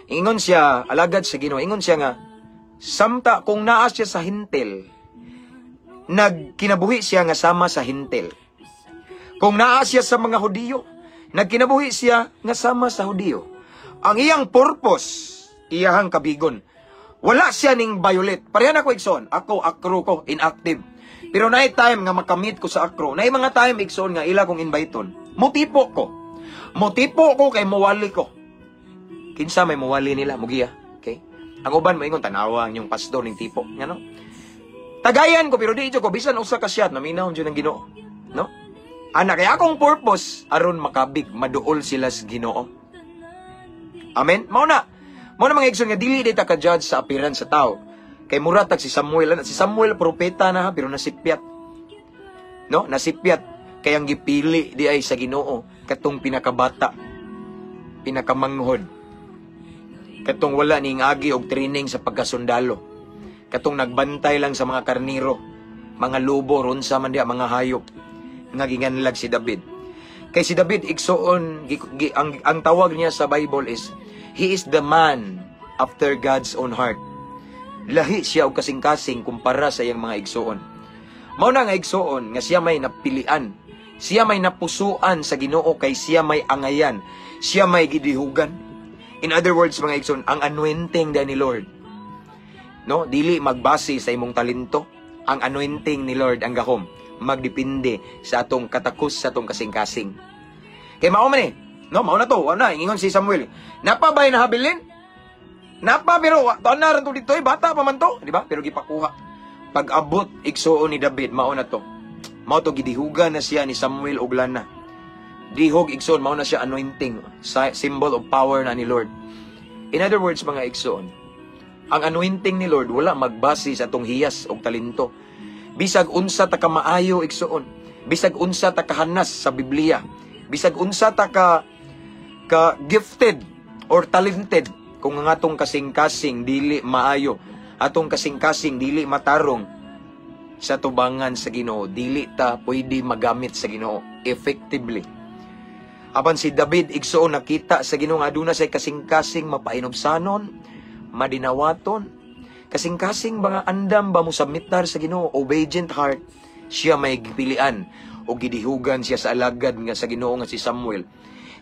Ingon siya, alagad sa Ginoo, ingon siya nga samta kung naa siya sa Hentil, nagkinabuhi siya nga sama sa Hentil. Kung naa siya sa mga Hudiyo, nagkinabuhi siya nga sama sa Hudiyo. Ang iyang purpose, iyahang kabigon. Wala siya ning violate. Parehan ako, igsoon. Ako, ACRO ko, inactive. Pero naay time nga makamit ko sa ACRO. Naay mga time, igsoon, nga ila kong inviteon. Mutipo ko. Mutipo ko kay muwali ko. Kinsa may muwali nila, mugiya. Okay? Ang uban mo ingon, tanawa ang inyong pastor ning tipo. Ngano? Tagayan ko pero di ko bisan usa ka shot naminaw jud ang Ginoo. No? Ana kay akong purpose aron makabig, maduol sila sa Ginoo. Amen. Mao na. Mao na, mga igsoon, nga dili ta ka judge sa appearance sa tao. Kay mura tag si Samuel, si Samuel propeta na ha, pero nasipyat. No? Nasipyat kay ang gipili di ay sa Ginoo katong pinakabata, pinakamanghod. Katong wala ning agi og training sa pagkasundalo. Katong nagbantay lang sa mga karniro, mga lobo ron sa man diha, mga hayop nga ginganlag si David. Kay si David, igsoon, ang tawag niya sa Bible is he is the man after God's own heart. Lahi siya og kasing-kasing kumpara sa iyang mga igsoon. Mao na nga, igsoon, nga siya may napilian. Siya may napusuan sa Ginoo kay siya may angayan. Siya may gidihugan. In other words, mga igsoon, ang anointing ni Lord, no, dili magbase sa imong talento. Ang anointing ni Lord, ang gahom, magdepende sa atong katakos sa atong kasing-kasing. Kay mao man eh. No, mao na to. Wala na, ingon si Samuel. Napa ba'y nahabilin? Napa pero tuan na ran to dito eh, bata pa man to, di ba? Pero gipakuha. Pag abot, igsuon, ni David, mao na to. Mao to gidihugan na siya ni Samuel og lana. Dihog, igsoon, mao na siya anointing, symbol of power na ni Lord. In other words, mga igsoon, ang anointing ni Lord wala magbase sa atong hiyas og talento. Bisag unsa ta ka maayo, igsoon, bisag unsa ta kahanas sa Biblia, bisag unsa ta ka gifted or talented, kung ang atong kasing-kasing dili maayo, atong kasing-kasing dili matarong sa tubangan sa Ginoo, dili ta pwede magamit sa Ginoo effectively. Apan si David, igsoon, nakita sa Ginoo nga aduna say kasing-kasing mapainubsanon, madinawaton, kasing-kasing ba nga andam ba mo submitar sa Ginoo, obedient heart, siya may gipilian. Ug gidihugan siya sa alagad nga sa Ginoo nga si Samuel.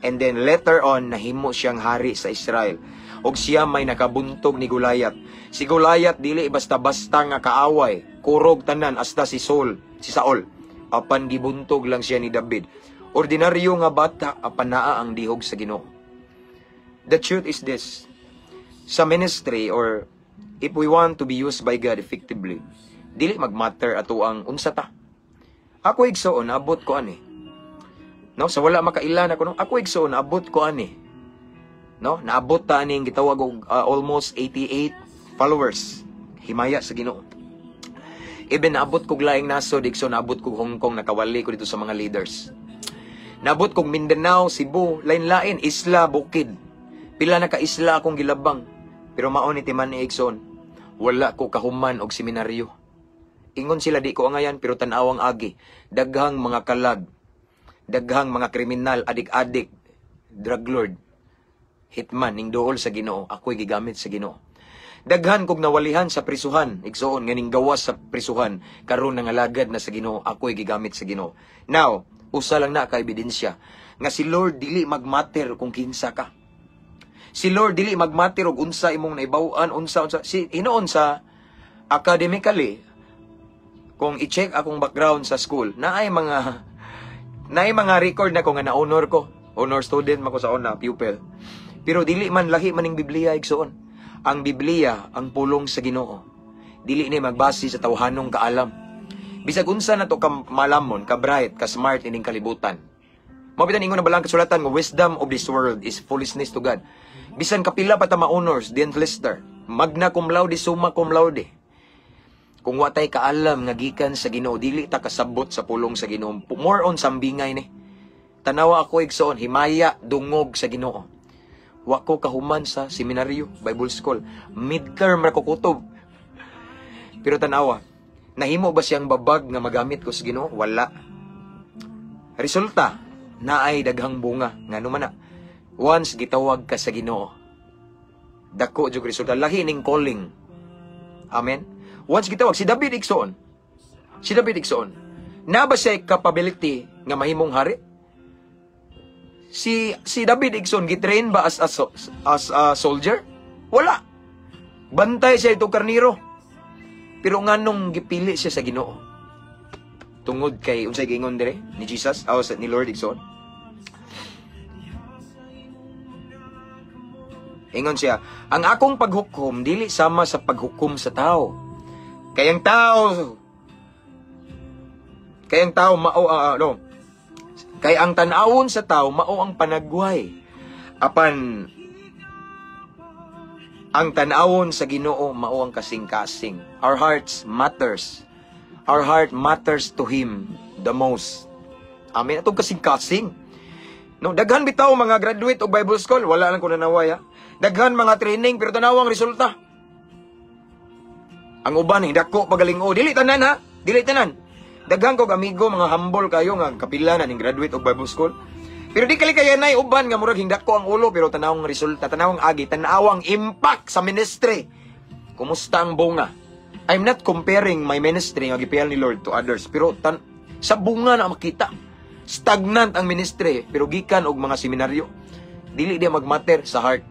And then later on, nahimo siyang hari sa Israel. Og siya may nakabuntog ni Goliath. Si Goliath dili basta-basta nga kaaway, kurog tanan hasta si Saul, si Saul. Apan gibuntog lang siya ni David. Ordinaryo nga bata, apan naa ang dihog sa Ginoo. The truth is this. Sa ministry or if we want to be used by God effectively, dili magmatter ato ang unsa ta. Ako, igsoon, abot ko ani. No, sa wala makailan ako, no. Ako, igsoon, abot ko ani. No, naabot ta aning gitawag og almost 88 followers. Himaya sa Ginoo. Even naabot kog laing nasod, igsoon, naabot kog Hong Kong, nakawali ko dito sa mga leaders. Naabot kog Mindanao, Cebu, lain-lain, isla, bukid. Pila na ka isla akong gilabang. Pero mao ni timan ni, igsoon. Wala ko kahuman og seminaryo. Ingon sila di ko angayan, pero tan-awang agi. Daghang mga kalag, daghang mga kriminal, adik-adik, drug lord, hitman ning duol sa Ginoo, ako'y gigamit sa Ginoo. Daghan kog nawalihan sa prisuhan, igsoon, nga ning gawas sa prisuhan, karon nangalagad na sa Ginoo, ako'y gigamit sa Ginoo. Now, usa lang na ka ebidensya nga si Lord dili magmatter kung kinsa ka. Si Lord dili magmatter og unsa imong naibaw-an, unsa unsa si hinuon sa academically. Kung i-check akong background sa school, naay mga record na ko nga na-honor ko. Honor student man ko sa una, pupil. Pero dili man lahi man ning Biblia, igsoon. Ang Biblia ang pulong sa Ginoo. Dili ni magbase sa tawhanong kaalam. Bisag unsa na to ka malamon, ka bright, ka smart ining kalibutan. Mao bitan ingon na balang kasulatan nga wisdom of this world is foolishness to God. Bisan kapila pa ta ma-honors, Dean Lister, magna cum laude, summa cum laude. Kung wa tay kaalam nga gikan sa Ginoo, dili ta kasabot sa pulong sa Ginoo. More on sambingay ni. Tanawa ako, igsoon, himaya dungog sa Ginoo. Wa ko kahuman sa seminaryo, Bible school. Midterm ra ko kutob. Pero tanawa, nahimo ba siyang babag nga magamit ko sa Ginoo? Wala. Resulta, naay daghang bunga. Ngano man na? Once gitawag ka sa Ginoo, dako jud resulta. Lahi ning calling. Amen. Once gitawag si David, igsoon. Si David, igsoon. Na ba siya capability nga mahimong hari? Si David, igsoon, gitrain ba as a soldier? Wala. Bantay siya ito karniro. Pero nganong gipili siya sa Ginoo? Tungod kay unsay giingon dire ni Jesus, aw sa ni Lord, igsoon? Ingon siya, "Ang akong paghukom dili sama sa paghukom sa tao. Kay ang tao mao no. Kay ang tan-awon sa tao mao ang panagway. Apan ang tan-awon sa Ginoo mao ang kasing-kasing." Our hearts matters. Our heart matters to Him the most. Amen. Atong kasing-kasing. No, daghan bitaw mga graduate og Bible school, wala lang ko nanaway ha. Daghan mga training, pero tanawang resulta. Ang uban eh, dako pagaling o. Dili tanan ha, dili tanan. Daghan kog amigo, mga humble kayo nga kapila na ning graduate og Bible school. Pero di kali kaya nay uban nga murag hingdako ang ulo, pero tanawang resulta, tanawang agi, tanawang impact sa ministry. Kumusta ang bunga? I'm not comparing my ministry nga gipiyal ni Lord to others, pero sa bunga na makita. Stagnant ang ministry pero gikan og mga seminaryo. Dili di magmatter sa heart.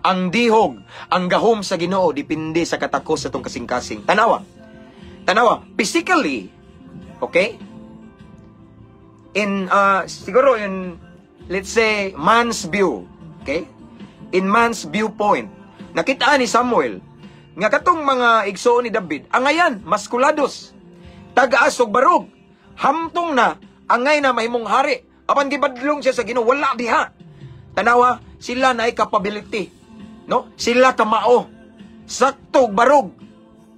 Ang dihog, ang gahom sa Ginoo depende sa katakos sa tong kasing-kasing. Tanawa. Tanawa, physically, okay? In siguro in, let's say, man's view, okay? In man's viewpoint, nakita ni Samuel nga katong mga igsoon ni David, angayan, maskulados. Tagaas og barog. Hamtong na angay na mahimong hari. Apan gibadlong siya sa Ginoo, wala diha. Tanawa, sila na ay capability. No? Sila kamao. Sakto og barog.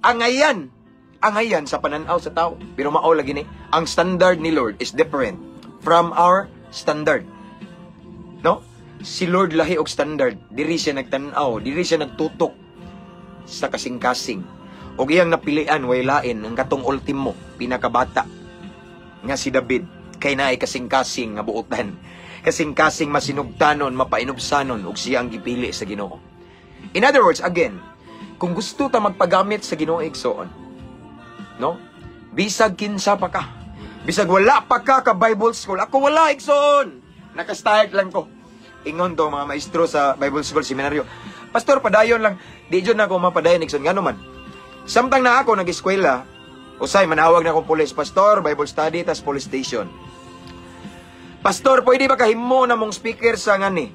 Angayan. Angayan sa pananaw sa tao. Pero mao lagi ni, ang standard ni Lord is different from our standard. No? Si Lord lahi og standard. Diri siya nagtan-aw, diri siya nagtutok sa kasing-kasing. Og iyang napilian way lain ang katong ultimo, pinakabata nga si David, kay naay kasing-kasing nga buotan. Kasing-kasing masinugtanon, mapainubsanon, ug siya ang gipili sa Ginoo. In other words, again, kung gusto ta magpagamit sa Ginoo, igsoon, no? Bisag kinsa pa ka. Bisag wala pa ka ka Bible school. Ako wala, igsoon. Naka-start lang ko. Ingon to mga maestro sa Bible school seminaryo. "Pastor, padayon lang." Di jud na ako mapadayon, igsoon. Ngano man? Samtang na ako nag-eskwela, usay manawag na akong pulis. "Pastor, Bible study tas police station. Pastor, pwede ba kahimo na mong speaker sa ngani?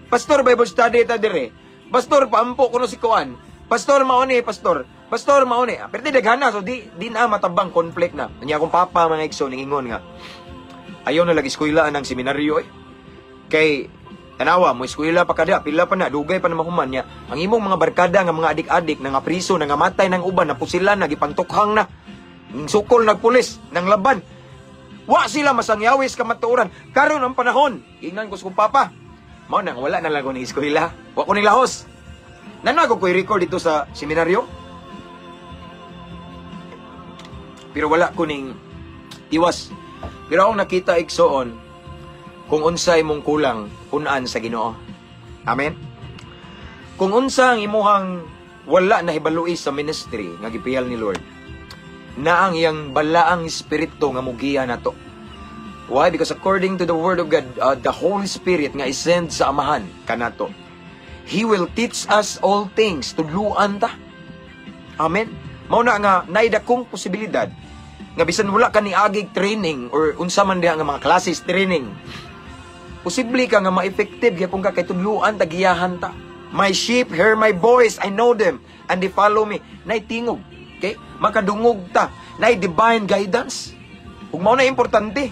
Pastor, Bible study ta dire. Pastor, paampo kuno si kuan. Pastor, mauni, pastor. Pastor, mauni." Ah, pero di daghana, so di na matabang, conflict na. Nya akong papa, mga igsoon, ningingon nga, "Ayaw na lagi eskwela ng seminaryo eh. Kay, tanawa, mo eskwela pa kada, pila pa na, dugay pa na mahuman niya. Ang imong mga barkada nga mga adik-adik, nga priso, nga matay ng uban, napusilan, nagipangtukhang na. Sukol nagpulis, nang laban. Wa sila masangyawis kamatuoran. Karon ang panahon." Ingnan ko sa kong papa. Mao nang wala na lang ko ni eskwela. Wa ko ni lahos. Nana ko ko'y record dito sa seminaryo. Pero wala ko ning tiwas. Pero akong nakita, igsoon, kung unsa imong kulang, punan sa Ginoo. Amen. Kung unsa ang imuhang wala na hibalui sa ministry nga gipiyal ni Lord, na ang iyang balaang espiritu nga mugiya nato. Why? Because according to the Word of God, the Holy Spirit nga isend sa Amahan kanato. He will teach us all things. Tudluan ta. Amen. Mao na nga naay dakong posibilidad nga bisan wala ka ni agig training or unsa man diha nga mga classes training, posible ka nga ma-effective gyapon ka kay tudluan ta, giyahan ta. "My sheep hear my voice, I know them, and they follow me." Nay tingog. Okay? Makadungog ta. Nay divine guidance. Ug mao na importante.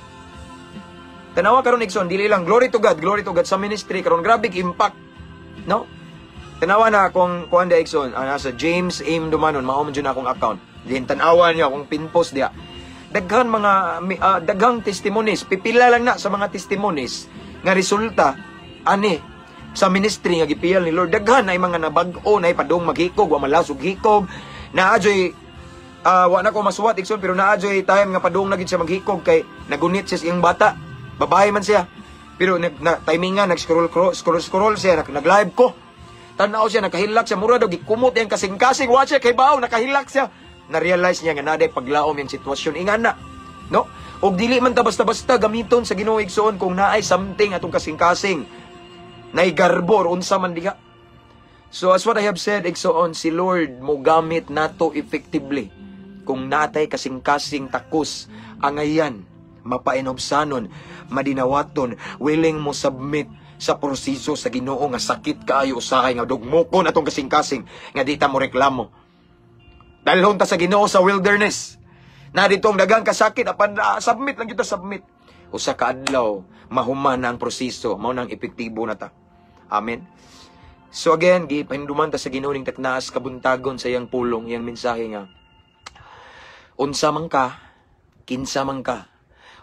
Tanawa karon, igsoon, dili lang glory to God sa ministry karon, grabe impact. No? Tanawa na akong kuan da, igsoon, nasa James Aim Dumanon, mao man jud akong account. Din tan-awa niyo akong pin post diha. Daghan mga daghang testimonies, pipila lang na sa mga testimonies nga resulta ani sa ministry nga gipiyal ni Lord. Daghan ay mga nabag-o, na padung maghikog, wa malasog hikog. Naa joy wa na ko masuwat, igsoon, pero naa joy time nga padung na gid siya maghikog kay nagunit siya sa iyang bata. Babae man siya. Pero nag na, timingan nag-scroll scroll scroll siya, nag-live ko. Tanaw siya, nakahilak siya, mura daw gikumot iyang kasing-kasing, wa siya kay baw, nakahilak siya. Na-realize niya nga naday paglaom yung sitwasyon ingana. No? Og dili man ta basta-basta gamiton sa Ginoo, igsoon, kung naay something atong kasing-kasing. Nay garbo or unsa man diha. So as what I have said, igsoon, si Lord mo gamit nato effectively kung natay kasing-kasing takos, angayan, mapainobsanon, madinawaton, willing mo submit sa proseso sa Ginoo nga sakit kaayo usahay nga dugmokon atong kasing-kasing nga di ta mo reklamo. Dalhon ta sa Ginoo sa wilderness. Na dito ang daghang kasakit apan submit lang kita, submit. Usa ka adlaw mahuman na ang proseso, mao nang epektibo na ta. Amen. So again, gipahinumduman ta sa Ginoo ning taknaas kabuntagon sa iyang pulong, iyang mensahe nga unsa man ka, kinsa man ka,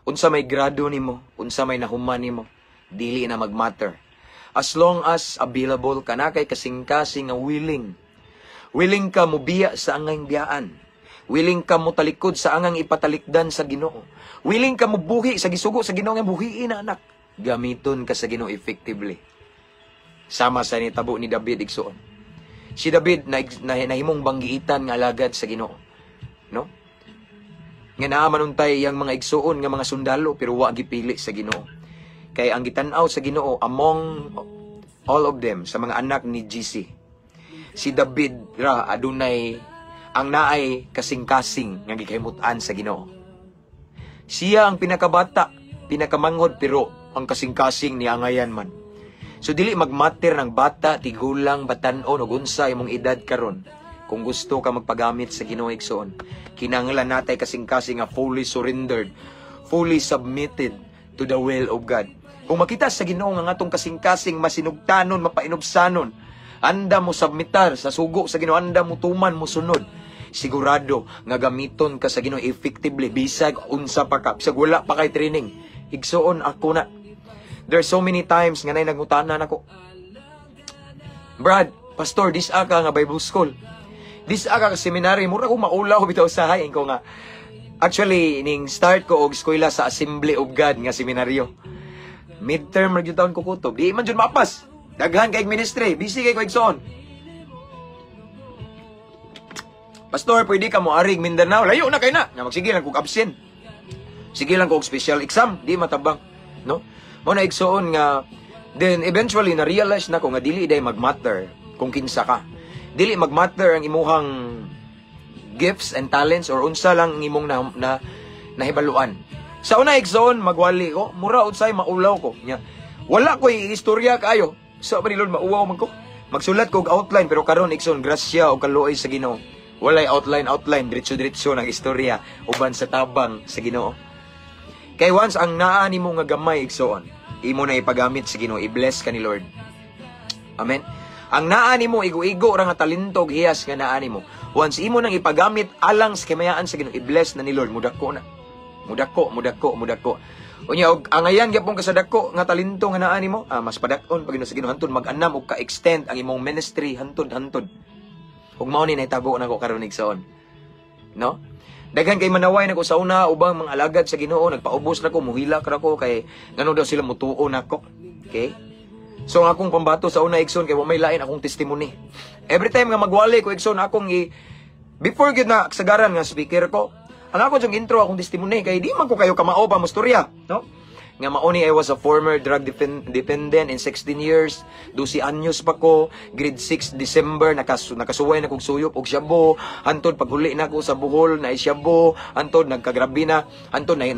unsa may grado nimo, unsa may nahuman nimo, dili na magmatter. As long as available ka na kay kasing-kasing nga willing. Willing ka mobiya sa angang biyaan. Willing ka mo talikod sa angang ipatalikdan sa Ginoo. Willing ka mobuhi sa gisugo sa Ginoo nga buhiin na, anak. Gamiton ka sa Ginoo effectively. Sama sa nitabo ni David, igsoon. Si David na nahimong banggiitan nga alagad sa Ginoo. No? Nga naa man untay iyang mga igsuon nga mga sundalo, pero wa gipili sa Ginoo. Kay ang gitan-aw sa Ginoo among all of them sa mga anak ni Jesse, si David ra adunay ang naay kasing-kasing nga gikahimutan sa Ginoo. Siya ang pinakabata, pinakamanghod, pero ang kasing-kasing ni angayan man. So dili magmatter ng bata, tigulang, batan-on ug unsa imong edad karon. Kung gusto ka magpagamit sa Ginoo, igsoon, kinahanglan natay kasing-kasing nga fully surrendered, fully submitted to the will of God. Kung makita sa Ginoo nga atong kasing-kasing masinugtanon, mapainubsanon, anda mo submitar sa sugo sa Ginoo, anda mo tuman, mo sunod, sigurado nga gamiton ka sa Ginoo effectively bisag unsa pa ka, bisag wala pa kay training. Igsoon, ako na. There's so many times nga nay nagngutana nako. "Brad, pastor, dis-a ka nga Bible school. Dis-a ka seminary, mura ko maulaw bitaw sa hain ko nga. Actually, ning start ko og eskwela sa Assembly of God nga seminaryo. Midterm ra gyud taon ko kutob. Di man jud mapas. Daghan kay ministry, busy kay ko, igsoon. "Pastor, pwede ka mo arig Mindanao. Layo na kay na. Nga magsige lang kog absent." Sige lang ko og special exam, di matabang, no? Mao na, igsoon, nga then eventually na realize na ko nga dili day magmatter kung kinsa ka. Dili magmatter ang imuhang gifts and talents or unsa lang ang imong na nahibaluan. Sa una, igsoon, magwali ko, mura unsay maulaw ko. Nya, wala ko istorya kaayo. Sa so, ni Lord, mauwaw man ko. Magsulat ko og outline, pero karon, igsoon, grasya o kaluoy sa Ginoo, walay outline outline, diretso-diretso ng istorya uban sa tabang sa Ginoo. Kay once ang naa nimo nga gamay, igsoon, imo na ipagamit sa Ginoo, i-bless ka ni Lord. Amen. Ang naa nimo igo-igo ra nga talento ug hiyas nga naa nimo. Once imo nang ipagamit alang sa kimayaan sa Ginoo, i-bless na ni Lord, mudako na. Mudako, mudako, mudako. Unya og angayan gyapon ka sa dako nga talento nga naa nimo, mas padak-on pag sa Ginoo hantod mag-anam og ka-extend ang imong ministry hantod hantod. Ug mao ni nahitabo nako karon, igsoon. No? Daghan kay manaway nako sa una ubang mga alagad sa Ginoo, nagpaubos na ko, muhilak ra ko kay ngano daw sila mutuo nako. Okay? So ang akong pambato sa una, igsoon, kay wa may lain akong testimony. Every time nga magwali ko, igsoon, akong i before gyud na sagaran nga speaker ko, ang ako yung intro, akong testimony, kay di man ko kayo kamao pa mostorya, no? Nga mauni I was a former drug dependent in 16 years, 12 anyos pa ko, grade 6 December nakasuway na kog suyop og shabu, hantod paghuli na ko sa Bohol na shabu, hantod nagkagrabe na, hantod na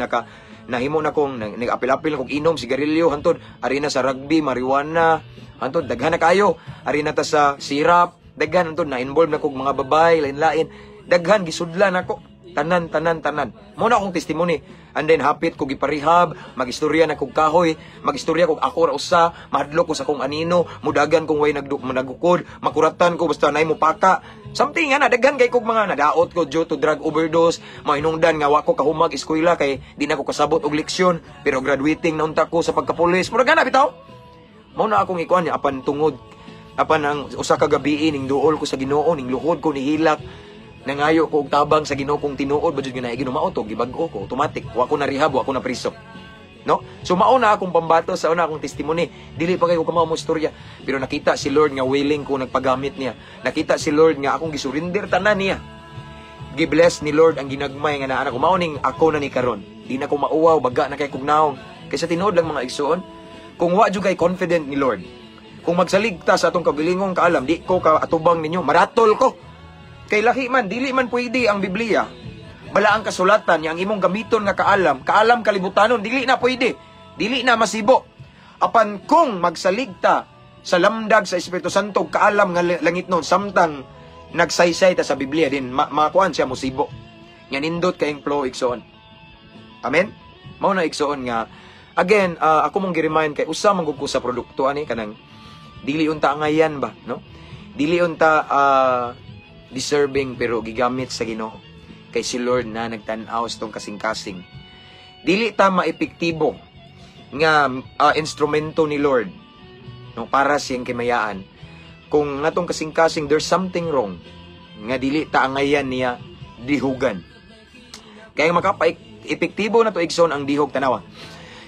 nahimo na kong nag-apil-apil na kog inom sigarilyo, hantod ari na sa rugby, marijuana, hantod daghan na kayo, ari na ta sa sirap, daghan, hantod na involved na kog mga babay, lain-lain, daghan gisudlan nako. Tanan, tanan, tanan. Mao na akong testimony. And then hapit ko giparehab, magistorya na kog kahoy, magistorya kog ako ra usa, mahadlok ko sa akong anino, mudagan kung way nagukod, makuratan ko basta nay mupaka. Something nga na daghan kay kog mga nadaot ko due to drug overdose, mahinungdan nga wa ko kahumag eskwela kay di na ko kasabot og leksyon, pero graduating na unta ko sa pagkapulis. Murag gana bitaw. Mao na akong ikuan niya apan tungod apan ang usa ka gabi ning duol ko sa Ginoo, ning luhod ko, nihilak, nangayo ko og tabang sa Ginoo. Kung tinuod ba jud nga naay Ginoo, mao to gibag-o ko automatic, wa ko na rehab, wa ko na priso, no? So mao na akong pambato sa una, akong testimony. Dili pa kayo kamao mo istorya, pero nakita si Lord nga willing ko nagpagamit niya. Nakita si Lord nga akong gisurrender tanan niya. Gibless ni Lord ang ginagmay nga naa ko. Mao ning ako na ni karon, di na ko mauwaw, baga na kay kog naong. Kaysa tinuod lang, mga igsoon, kung wa jud kay confident ni Lord, kung magsaligta sa atong kagalingong kaalam, di ko kaatubang ninyo, maratol ko. Kay lahi man, dili man pwede ang Biblia. Bala ang kasulatan niya, ang imong gamiton nga kaalam, kaalam kalibutanon, dili na pwede. Dili na masibo. Apan kung magsaligta sa lamdag sa Espiritu Santo, kaalam nga langit nun, samtang nagsaysay ta sa Biblia din, makuan siya, musibo. Nga nindot kayong flow, igsoon. Amen? Mao na, igsoon, nga again, ako mong gi-remind kay usa man gud ko sa produkto ani kanang dili unta angayan ba, no? Dili unta deserving, pero gigamit sa Ginoo. Kay si Lord na nagtan-aw sa tong kasing-kasing. Dili ta maepektibo nga instrumento ni Lord, no, para siyang kimayaan kung natong kasing-kasing there's something wrong nga dili ta angayan niya dihugan. Kaya makapa-epektibo na to, igsoon, ang dihog. Tanawa.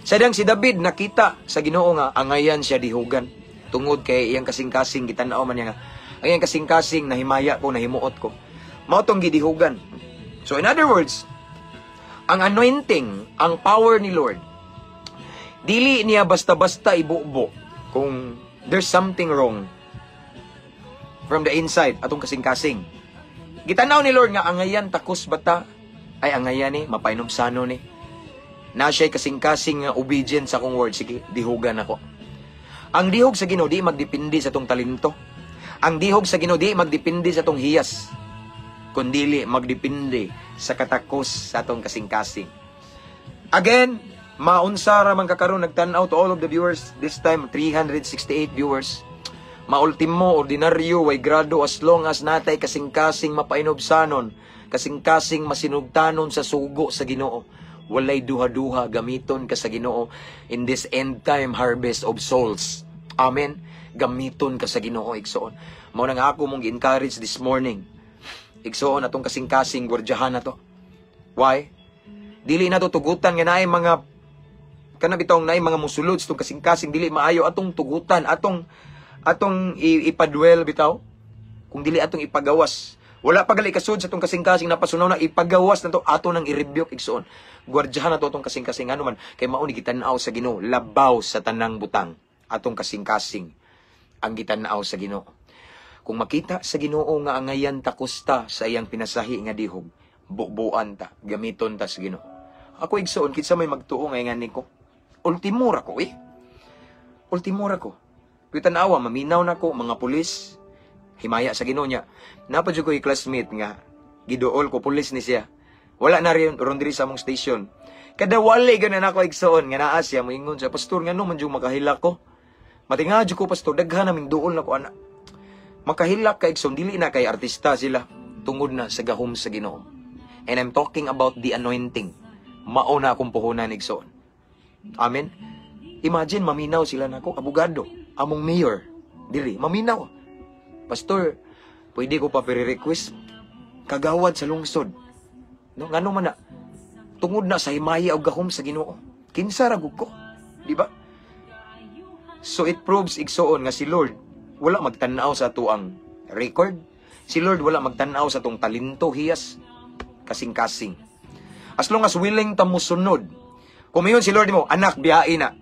Sadang si David, nakita sa Ginoo nga angayan siya dihugan tungod kay iyang kasing-kasing, gitan-aw man niya nga ang iyang kasing-kasing nahimaya ko, nahimuot ko. Mao tong gidihugan. So in other words, ang anointing, ang power ni Lord, dili niya basta-basta ibubo kung there's something wrong from the inside atong kasing-kasing. Gitanaw ni Lord nga angayan takos bata ay angayan ni mapainumsano ni. Na siya'y kasing-kasing nga obedient sa akong word, sige, dihugan ako. Ang dihog sa Ginoo di magdepende sa tong talento. Ang dihog sa Ginoo di magdepende sa tong hiyas. Kundili magdepende sa katakos sa atong kasing-kasing. Again, maunsa ra man kakaron nagtan-aw, to all of the viewers, this time 368 viewers. Maultimo, ordinaryo, way grado, as long as natay kasing-kasing mapainubsanon, kasing-kasing masinugtanon sa sugo sa Ginoo. Walay duha-duha, gamiton ka sa Ginoo in this end time harvest of souls. Amen. Gamiton ka sa Ginoo, igsoon. Mao na nga ako mong gi-encourage this morning. Igsoon, atong kasing-kasing gwardyahan na to. Why? Dili na to tugutan nga naay mga kana bitong naay mga musulod sa itong kasing-kasing dili maayo, atong tugutan, atong ipadwell bitaw. Kung dili atong ipagawas, Wala pa gali kasud sa atong kasing-kasing, napasunaw na, ipagawas na to, ato nang i-rebuke, igsuon. Gwardyahan na to atong kasing-kasing, ano man kay mao ni gitan-aw sa Ginoo labaw sa tanang butang. Atong kasing-kasing ang gitan-aw sa Ginoo. Kung makita sa Ginoo nga angayan ta kusta sa iyang pinasahi nga dihog, bubuan ta, gamiton ta sa Ginoo. Ako, igsuon, kinsa may magtuo nga ngani ko? Ultimo ra ko eh. Ultimo ra ko. Pero tanawa, maminaw na ko, mga pulis, himaya sa Ginoo niya. Napa jud ko classmate nga giduol ko, pulis ni siya. Wala na rin ron diri sa among station. Kada wali ganan ako, igsuon, nga naa siya, moingon siya, "Pastor, ngano man jud makahilak ko? Matinga jud ko, pastor, daghan naming duol na ko ana." Makahilak ka, igsoon, dili na kay artista sila, tungod na sa gahom sa Ginoo. And I'm talking about the anointing. Mao na akong puhunan, igsoon. Amen. Imagine, maminaw sila nako, abogado, among mayor, diri, maminaw. "Pastor, pwede ko pa request kagawad sa lungsod." No, ngano man na? Tungod na sa himaya og gahom sa Ginoo. Kinsa ra gud ko, di ba? So it proves, igsuon, nga si Lord wala magtan-aw sa atuang record. Si Lord wala magtan-aw sa atong talento, hiyas, kasing-kasing. As long as willing ta mosunod. Kung mayon si Lord mo, "Anak, biyain na.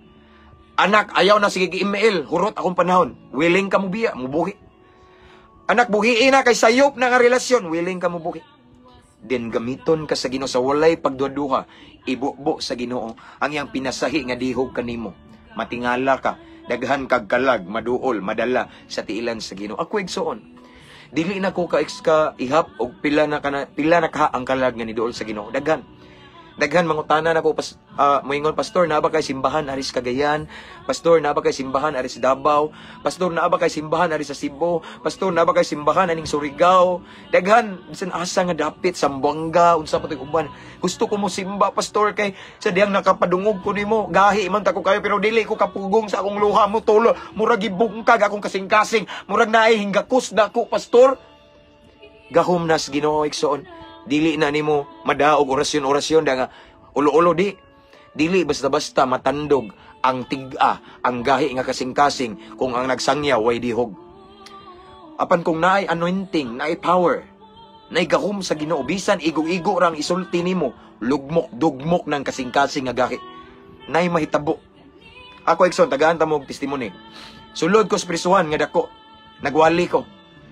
Anak, ayaw na, sige email, hurot akong panahon." Willing ka mo biya, mubuhi. "Anak, buhiin na kay sayop na nga relasyon." Willing ka mo buhi. Then gamiton ka sa Ginoo sa walay pagduha-duha, ibubo sa Ginoo ang iyang pinasahi nga dihog kanimo. Matingala ka, daghan kag kalag, maduol, madala sa tiilan sa Ginoo. Ako, igsuon, dili na ko ka ka ihap og pila na kana, pila na ka ang kalag nga niduol sa Ginoo. Daghan. Daghan mangutana nako pas moingon, "Pastor, naa ba kay simbahan ari sa Cagayan? Pastor, naa ba kay simbahan ari sa Davao? Pastor, naa ba kay simbahan ari sa Cebu? Pastor, naa ba kay simbahan aning Surigao?" Daghan bisan asa nga dapit, Zamboanga, unsa pa to'y uban. "Gusto ko mo simba, pastor, kay sa diyang nakapadungog ko nimo, gahi man ta ko kayo, pero dili ko kapugong sa akong luha mo tulo. Murag gibungkag akong kasing-kasing, murag naay hingakos na ko, pastor." Gahom nas Ginoo, igsoon. Dili na nimo madaog orasyon-orasyon da nga ulo-ulo di. Dili basta-basta matandog ang tig-a, ang gahi nga kasing-kasing kung ang nagsangya way dihog. Apan kung naay anointing, naay power, naay gahom sa Ginoo, bisan igo-igo rang isulti nimo, lugmok dugmok ng kasing-kasing nga gahi. Naay mahitabo. Ako, igsoon, tagaan ta mo og testimony. Sulod ko sa prisuhan nga dako. Nagwali ko.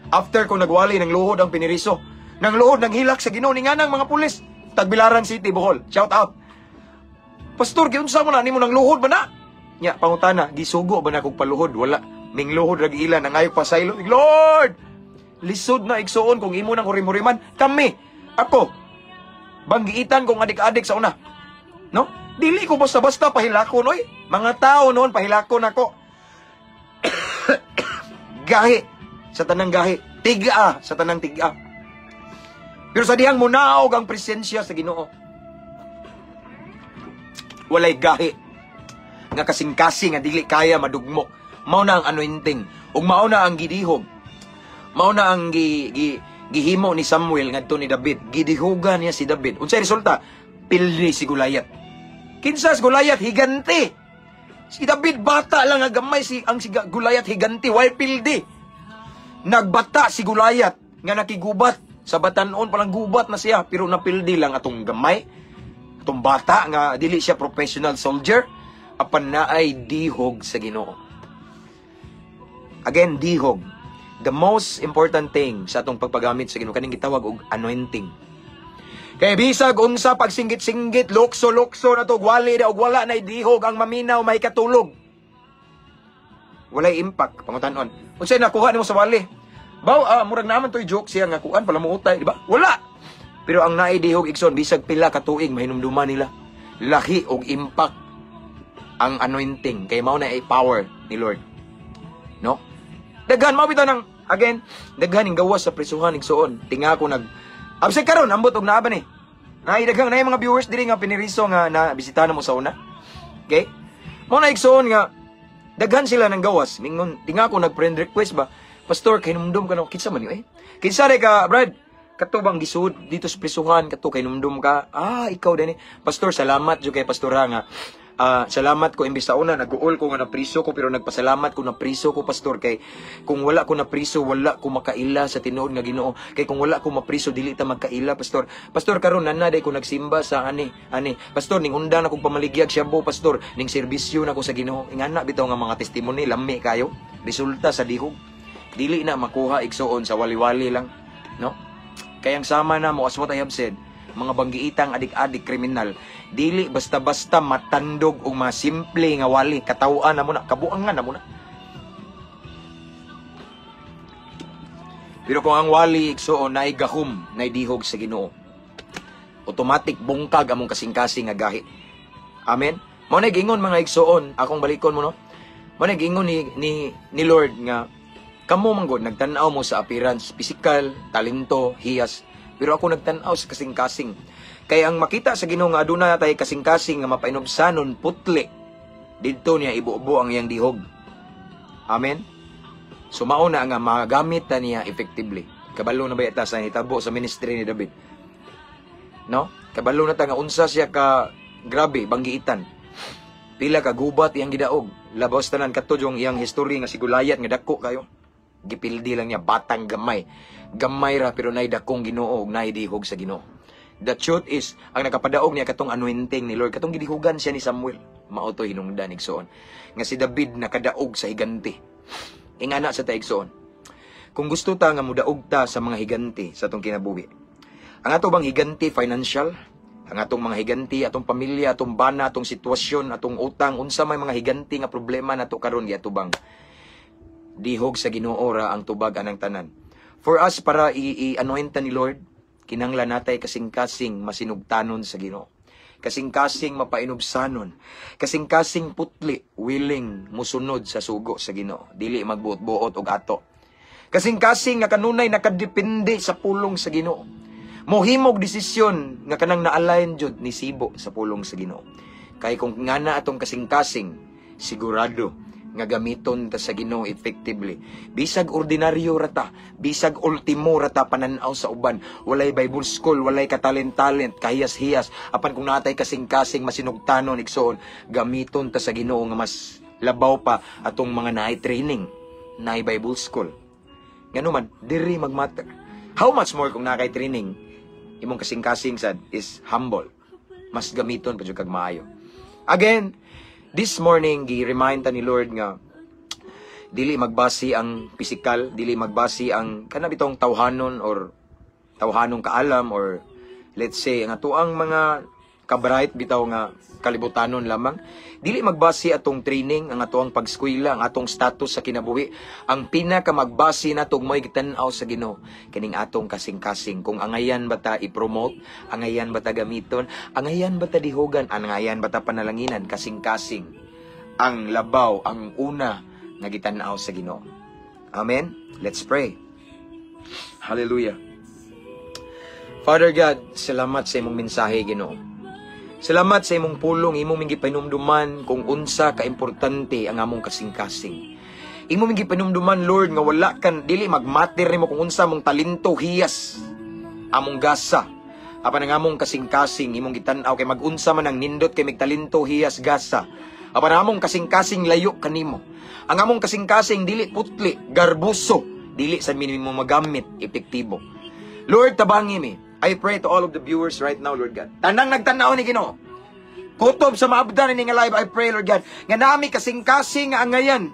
After ko nagwali, nang luhod ang piniriso. Nang luhod, nang hilak sa Ginoo ni nganang mga pulis. Tagbilaran City, Bohol. Shout out. "Pastor, giunsa mo na nimo, nang luhod ba na?" Nya pangutana, gisugo ba na kog paluhod? Wala. Mingluhod ra ila nangayo pasaylo. Lord! Lisod na, igsuon, kung imo nang hurim-huriman. Kami, ako, banggiitan kong adik-adik sa una. No? Dili ko basta-basta pahilakon, oy. Mga tao noon pahilakon ako. Gahi sa tanang gahi. Tiga sa tanang tiga. Pero sa dihang munaog ang presensya sa Ginoo, walay gahi nga kasing-kasing nga dili kaya madugmok. Mao na ang anointing ug mao na ang gidihog. Mao na ang gi, gi, gihimo ni Samuel ngadto ni David. Gidihogan niya si David. Unsay resulta? Pildi si Goliath. Kinsa si Goliath? Higante. Si David bata lang nga gamay, si ang si Goliath higante, way pildi. Nagbata si Goliath nga nakigubat sa batanon pa lang, gubat na siya, pero napildi lang atong gamay. Atong bata nga dili siya professional soldier, apan naay dihog sa Ginoo. Again, dihog. The most important thing sa atong pagpagamit sa Ginoo kaning gitawag og anointing. Kay bisag unsa pagsinggit-singgit, lukso-lukso na to, wali na og wala na dihog, ang maminaw may katulog. Walay impact, pangutanon. Unsay nakuha nimo sa wali? Baw, murag naman to'y joke siya nga kuan pala mo utay, di ba? Wala. Pero ang naay dihog, igsoon, bisag pila ka tuig mahinumduman nila. Lahi og impact ang anointing kay mao na ay power ni Lord. No? Daghan mao bitaw nang again, daghan ning gawas sa prisuhan, igsuon. Tinga ko nag Absay karon ambot og naa ba ni. Naay daghang naay mga viewers diri nga piniriso nga na bisita na mo sa una. Okay? Mao na, igsuon, nga daghan sila ng gawas. Mingon, tinga ko nag friend request ba. "Pastor, kahinumdum ka no, kinsa man yun eh? Kinsa re ka, Brad? Kato bang gisuod dito sa prisuhan, kato kahinumdum ka? Ah, ikaw din eh. Pastor, salamat jud kay pastora nga Ah, salamat ko imbis sa una nag-uol ko nga napriso ko, pero nagpasalamat ko napriso ko, pastor, kay kung wala ko napriso, wala ko makaila sa tinuod nga Ginoo, kay kung wala ko mapriso, dili ta magkaila, pastor. Pastor, karon nana day ko nagsimba sa ani ani, pastor, ning undang na kog pamaligyag shabu, pastor, ning serbisyo na ko sa Ginoo. Ingana bitaw nga mga testimony, lami kayo resulta sa dihog. Dili na makuha, igsuon, sa wali-wali lang, no? Kaya ang sama na mo, as what I have said, mga banggiitang adik-adik, kriminal, dili basta-basta matandog og mga simple nga wali. Katawhan na mo na, kabuangan na mo na. Pero kung ang wali, igsuon, naay gahom, naay dihog sa Ginoo, automatic bungkag among kasing-kasing nga gahi. Amen. Mao na giingon, mga igsuon, akong balikon mo, no. Mao na giingon ni Lord nga kamo man gud nagtan-aw mo sa appearance, physical, talento, hiyas. Pero ako nagtan-aw sa kasing-kasing. Kay ang makita sa Ginoo nga aduna tay kasing-kasing nga mapainubsanon putli, didto niya ibubo ang iyang dihog. Amen. So mao na nga magamit ta niya effectively. Kabalo na ba ta sa hitabo sa ministry ni David? No? Kabalo na ta nga unsa siya ka grabe banggiitan. Pila ka gubat iyang gidaog. Labaw tanan kato yung iyang history nga si Goliath nga dako kayo. Gipildi lang niya batang gamay. Gamay ra pero nay dakong Ginoo ug nay dihog sa Ginoo. The truth is, ang nakapadaog niya katong anointing ni Lord, katong gidihugan siya ni Samuel. Mao to hinungdan, igsoon, nga si David nakadaog sa higante. Ingana sa ta, igsoon. Kung gusto ta nga mudaog ta sa mga higante sa atong kinabuhi. Ang ato bang higante financial, ang atong mga higanti, atong pamilya, atong bana, atong sitwasyon, atong utang, unsa may mga higanti nga problema nato karon, giatubang dihog sa Ginoo ra ang tubag anang tanan. For us para i-anoint ni Lord, kinanglan natay kasing-kasing masinugtanon sa Ginoo. Kasing-kasing mapainubsanon. Kasing-kasing putli, willing musunod sa sugo sa Ginoo. Dili magbuot-buot og ato. Kasing-kasing nga kanunay nakadepende sa pulong sa Ginoo. Mohimog desisyon nga kanang na-align jud ni sibo sa pulong sa Ginoo. Kay kung ngana atong kasing-kasing, sigurado nga gamiton ta sa Ginoo effectively. Bisag ordinaryo ra ta, bisag ultimo ra ta panan-aw sa uban, walay Bible school, walay katalent-talent, kahiyas-hiyas, apan kung natay kasing-kasing masinugtanon, igsoon, gamiton ta sa Ginoo nga mas labaw pa atong mga naay training, naay Bible school. Ngano man, diri magmatter. How much more kung nakay training, imong kasing-kasing sad is humble. Mas gamiton pa jud kag maayo. Again, this morning gi-remind ta ni Lord nga dili magbasi ang physical, dili magbasi ang kana bitong tawhanon or tawhanong kaalam or let's say ang atuang mga kabright bitaw nga kalibutanon lamang. Dili magbasi atong training, ang atuang pagskwela, ang atong status sa kinabuhi. Ang pinaka magbasi nato mo'y gitan-aw sa Ginoo kining atong kasing-kasing, kung angayan ba ta i-promote, angayan ba ta gamiton, angayan ba ta dihogan, angayan ba ta panalanginan. Kasing-kasing ang labaw, ang una nga gitan-aw sa Ginoo. Amen. Let's pray. Hallelujah. Father God, salamat sa imong mensahe, Ginoo. Salamat sa imong pulong, imong ming gipanumduman kung unsa ka importante ang among kasing-kasing. Imo ming gipanumduman, Lord, nga wala kan dili magmatter nimo kung unsa mong talento, hiyas, among gasa. Apan ang among kasing-kasing imong gitan-aw, kay mag-unsa man ang nindot kay mig talento, hiyas, gasa. Apan ang among kasing-kasing layo kanimo. Ang among kasing-kasing dili putli, garbuso, dili sa minimo magamit epektibo. Lord, tabangi mi. I pray to all of the viewers right now, Lord God. Tanang nagtanaw ni Ginoo. Kutob sa maabdan ni nga live, I pray, Lord God, nga nami kasing-kasing nga angayan.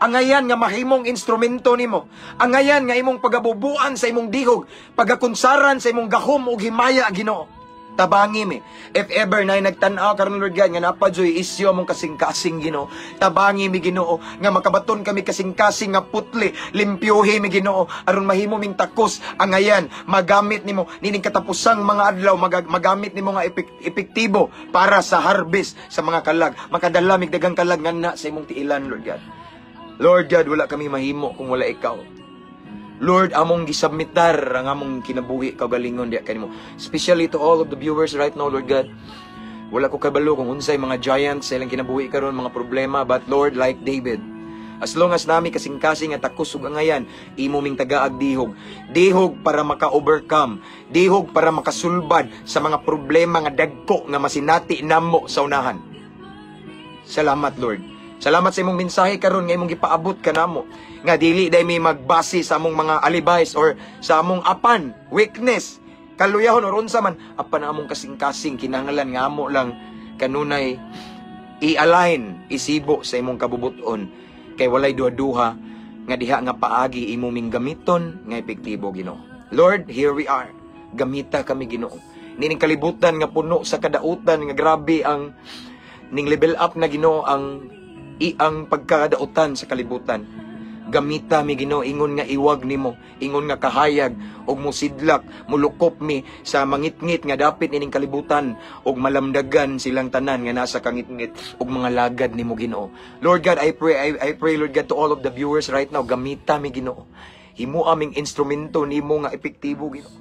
Angayan nga mahimong instrumento nimo. Angayan nga imong pagabubuan sa imong dihog, pagakunsaran sa imong gahom ug himaya, Ginoo. Tabangi mi. If ever na nagtan-aw karon, Lord God, nga napadyoy isyo among kasing-kasing, Ginoo. Tabangi mi, Ginoo, nga makabaton kami kasing-kasing nga putli, limpyuhi mi, Ginoo, aron mahimo ming takos angayan magamit nimo nining katapusang mga adlaw, magamit nimo nga epektibo para sa harvest sa mga kalag. Makadala mig daghang kalag nga na sa imong tiilan, Lord God. Lord God, wala kami mahimo kung wala ikaw. Lord, among gisubmitar ang among kinabuhi kaugalingon diya kanimo. Especially to all of the viewers right now, Lord God. Wala ko kabalo kung unsay mga giants sa ilang kinabuhi karon, mga problema, but Lord, like David, as long as nami kasing-kasing at takos ug angayan, imo ming tagaag dihog. Dihog para maka-overcome, dihog para makasulbad sa mga problema nga dagko nga masinati namo sa unahan. Salamat, Lord. Salamat sa imong mensahe karon nga imong gipaabot kanamo nga dili diay mi magbase sa among mga alibis or sa among apan, weakness, kaluyahon or unsa man, apan ang among kasing-kasing kinahanglan nga amo lang kanunay i-align, isibo sa imong kabubuton kay walay duha-duha nga diha nga paagi imo ming gamiton nga epektibo, Ginoo. Lord, here we are. Gamita kami, Ginoo. Nining kalibutan nga puno sa kadautan nga grabe ang ning level up na, Ginoo, ang pagkadautan sa kalibutan. Gamita mi, Ginoo, ingon nga iwag nimo, ingon nga kahayag ug musidlak, mulukop mi sa mangitngit nga dapit nining kalibutan ug malamdagan silang tanan nga nasa kangitngit ug mga lagad nimo, Ginoo. Lord God, I pray, Lord God, to all of the viewers right now, gamita mi, Ginoo. Himo aming instrumento nimo nga epektibo, Ginoo.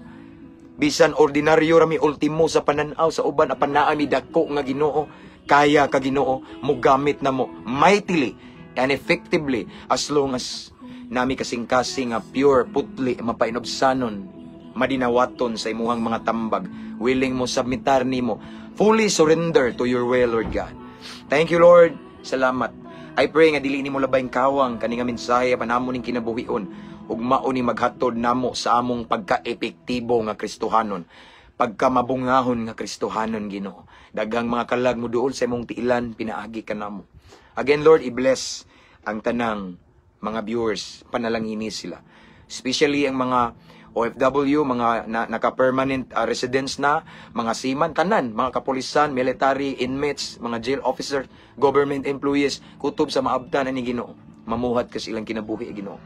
Bisan ordinaryo ra mi ultimo sa pananaw sa uban, apan naa mi dako nga Ginoo. Kaya ka, Ginoo, mo gamit namo mightily and effectively as long as nami kasing-kasing nga pure, putli, mapainubsanon, madinawaton sa imuhang mga tambag, willing mo submitar nimo, fully surrender to your will, Lord God. Thank you, Lord. Salamat. I pray nga dili nimo labayng kawang kani nga mensahe apan amo ning kinabuhion ug mao ni maghatod namo sa among pagka-epektibo nga Kristohanon, pagkamabungahon nga Kristohanon, Ginoo. Daghang mga kalag mo duol sa imong tiilan pinaagi kanamo. Again, Lord, i-bless ang tanang mga viewers, panalangini sila. Especially ang mga OFW, mga naka-permanent residents na, mga seaman, tanan, mga kapulisan, military, inmates, mga jail officer, government employees, kutob sa maabtan ani, Ginoo. Mamuhat ka silang kinabuhi, Ginoo.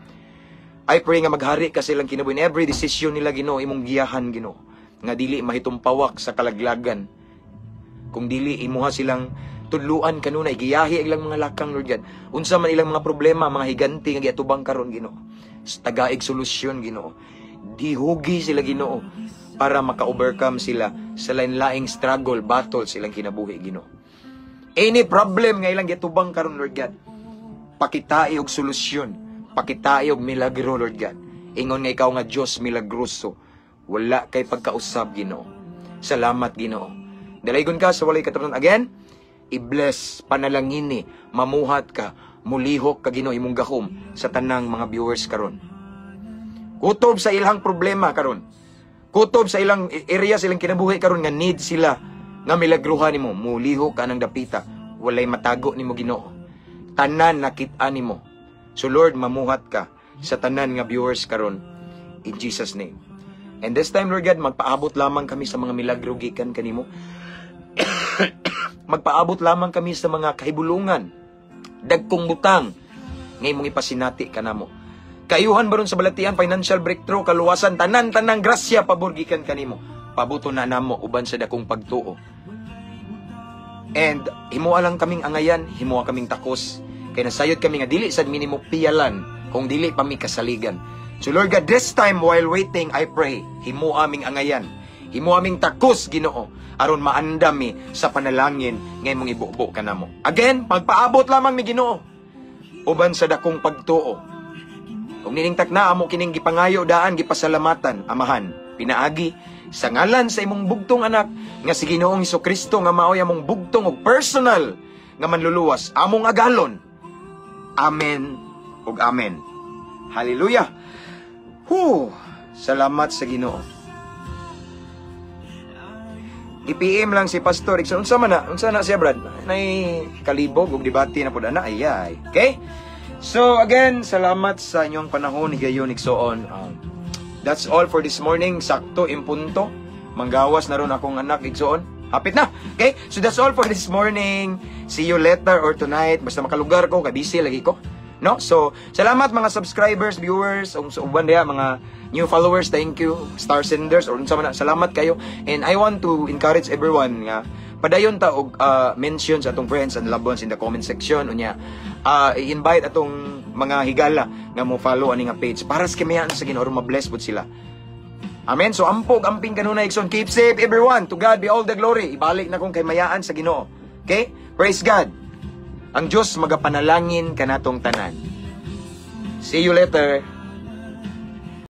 I pray nga maghari ka silang kinabuhi. In every decision nila, Ginoo, imong giyahan, Ginoo. Nga dili mahitumpawak sa kalaglagan. Kung dili imuha silang tudluan kanunay, giyahi ang ilang mga lakang, Lord God. Unsa man ilang mga problema, mga higanti nga giatubang karon, Ginoo. Tagaig solusyon, Ginoo. Dihugi sila, Ginoo, para maka-overcome sila sa lain-laing struggle, battle silang kinabuhi, Ginoo. Any problem nga ilang giatubang karon, Lord God, pakitai og solusyon, pakitai og milagro, Lord God. Ingon nga ikaw nga Dios milagroso, wala kay pagkausab, Ginoo. Salamat, Ginoo. Dalaygon ka sa walay katapusan. Again, i-bless, panalangini, mamuhat ka, mulihok ka, Ginoo, imong gahom sa tanang mga viewers karon. Kutob sa ilang problema karon. Kutob sa ilang area silang kinabuhi karon nga need sila nga milagruhan nimo, mulihok ka ng dapita, walay matago nimo, Ginoo. Tanan nakit-an nimo. So Lord, mamuhat ka sa tanan nga viewers karon in Jesus' name. And this time, Lord God, magpaabot lamang kami sa mga milagro gikan kanimo. Magpaabot lamang kami sa mga kahibulungan, dagkong butang nga imong ipasinati kanamo. Kaayuhan baron sa balatian, financial breakthrough, kaluwasan, tanan-tanang grasya pabor gikan kanimo. Pabuto na namo uban sa dakong pagtuo. And himoa lang kaming angayan, himoa kaming takos. Kay nasayod kami nga dili sad minimo piyalan kung dili pa mi kasaligan. So Lord God, this time while waiting, I pray, himoa aming angayan. Himoa aming takos, Ginoo, aron maandam mi sa panalangin nga imong ibubo kanamo. Again, pagpaabot lamang mi, Ginoo, uban sa dakong pagtuo. Ug nining takna amo kining gipangayo daan gipasalamatan, Amahan, pinaagi sa ngalan sa imong bugtong anak nga si Ginoong Kristo nga maoy among bugtong ug personal nga manluluwas, among agalon. Amen ug amen. Hallelujah. Whew. Salamat sa Ginoo. I-PM lang si Pastor. Ikson, unsa man na? Unsa na siya, Brad? Nay kalibog ug debate na pud ana. Ay, ay. Okay? So again, salamat sa inyong panahon higayon, igsoon. That's all for this morning. Sakto impunto. Manggawas na ron akong anak, igsoon. Hapit na. Okay? So that's all for this morning. See you later or tonight. Basta makalugar ko, kay busy lagi ko. No? So, salamat mga subscribers, viewers, ug sa uban diha mga new followers, thank you. Star senders or unsa man na, salamat kayo. And I want to encourage everyone nga padayon ta og mention sa atong friends and loved ones in the comment section, unya i-invite atong mga higala nga mo follow ani nga page para sa kamihan sa Ginoo, ma-bless pud sila. Amen. So ampog amping kanunay, igsoon. Keep safe, everyone. To God be all the glory. Ibalik na kong kaymayaan sa Ginoo. Okay? Praise God. Ang Diyos magapanalangin kanatong tanan. See you later.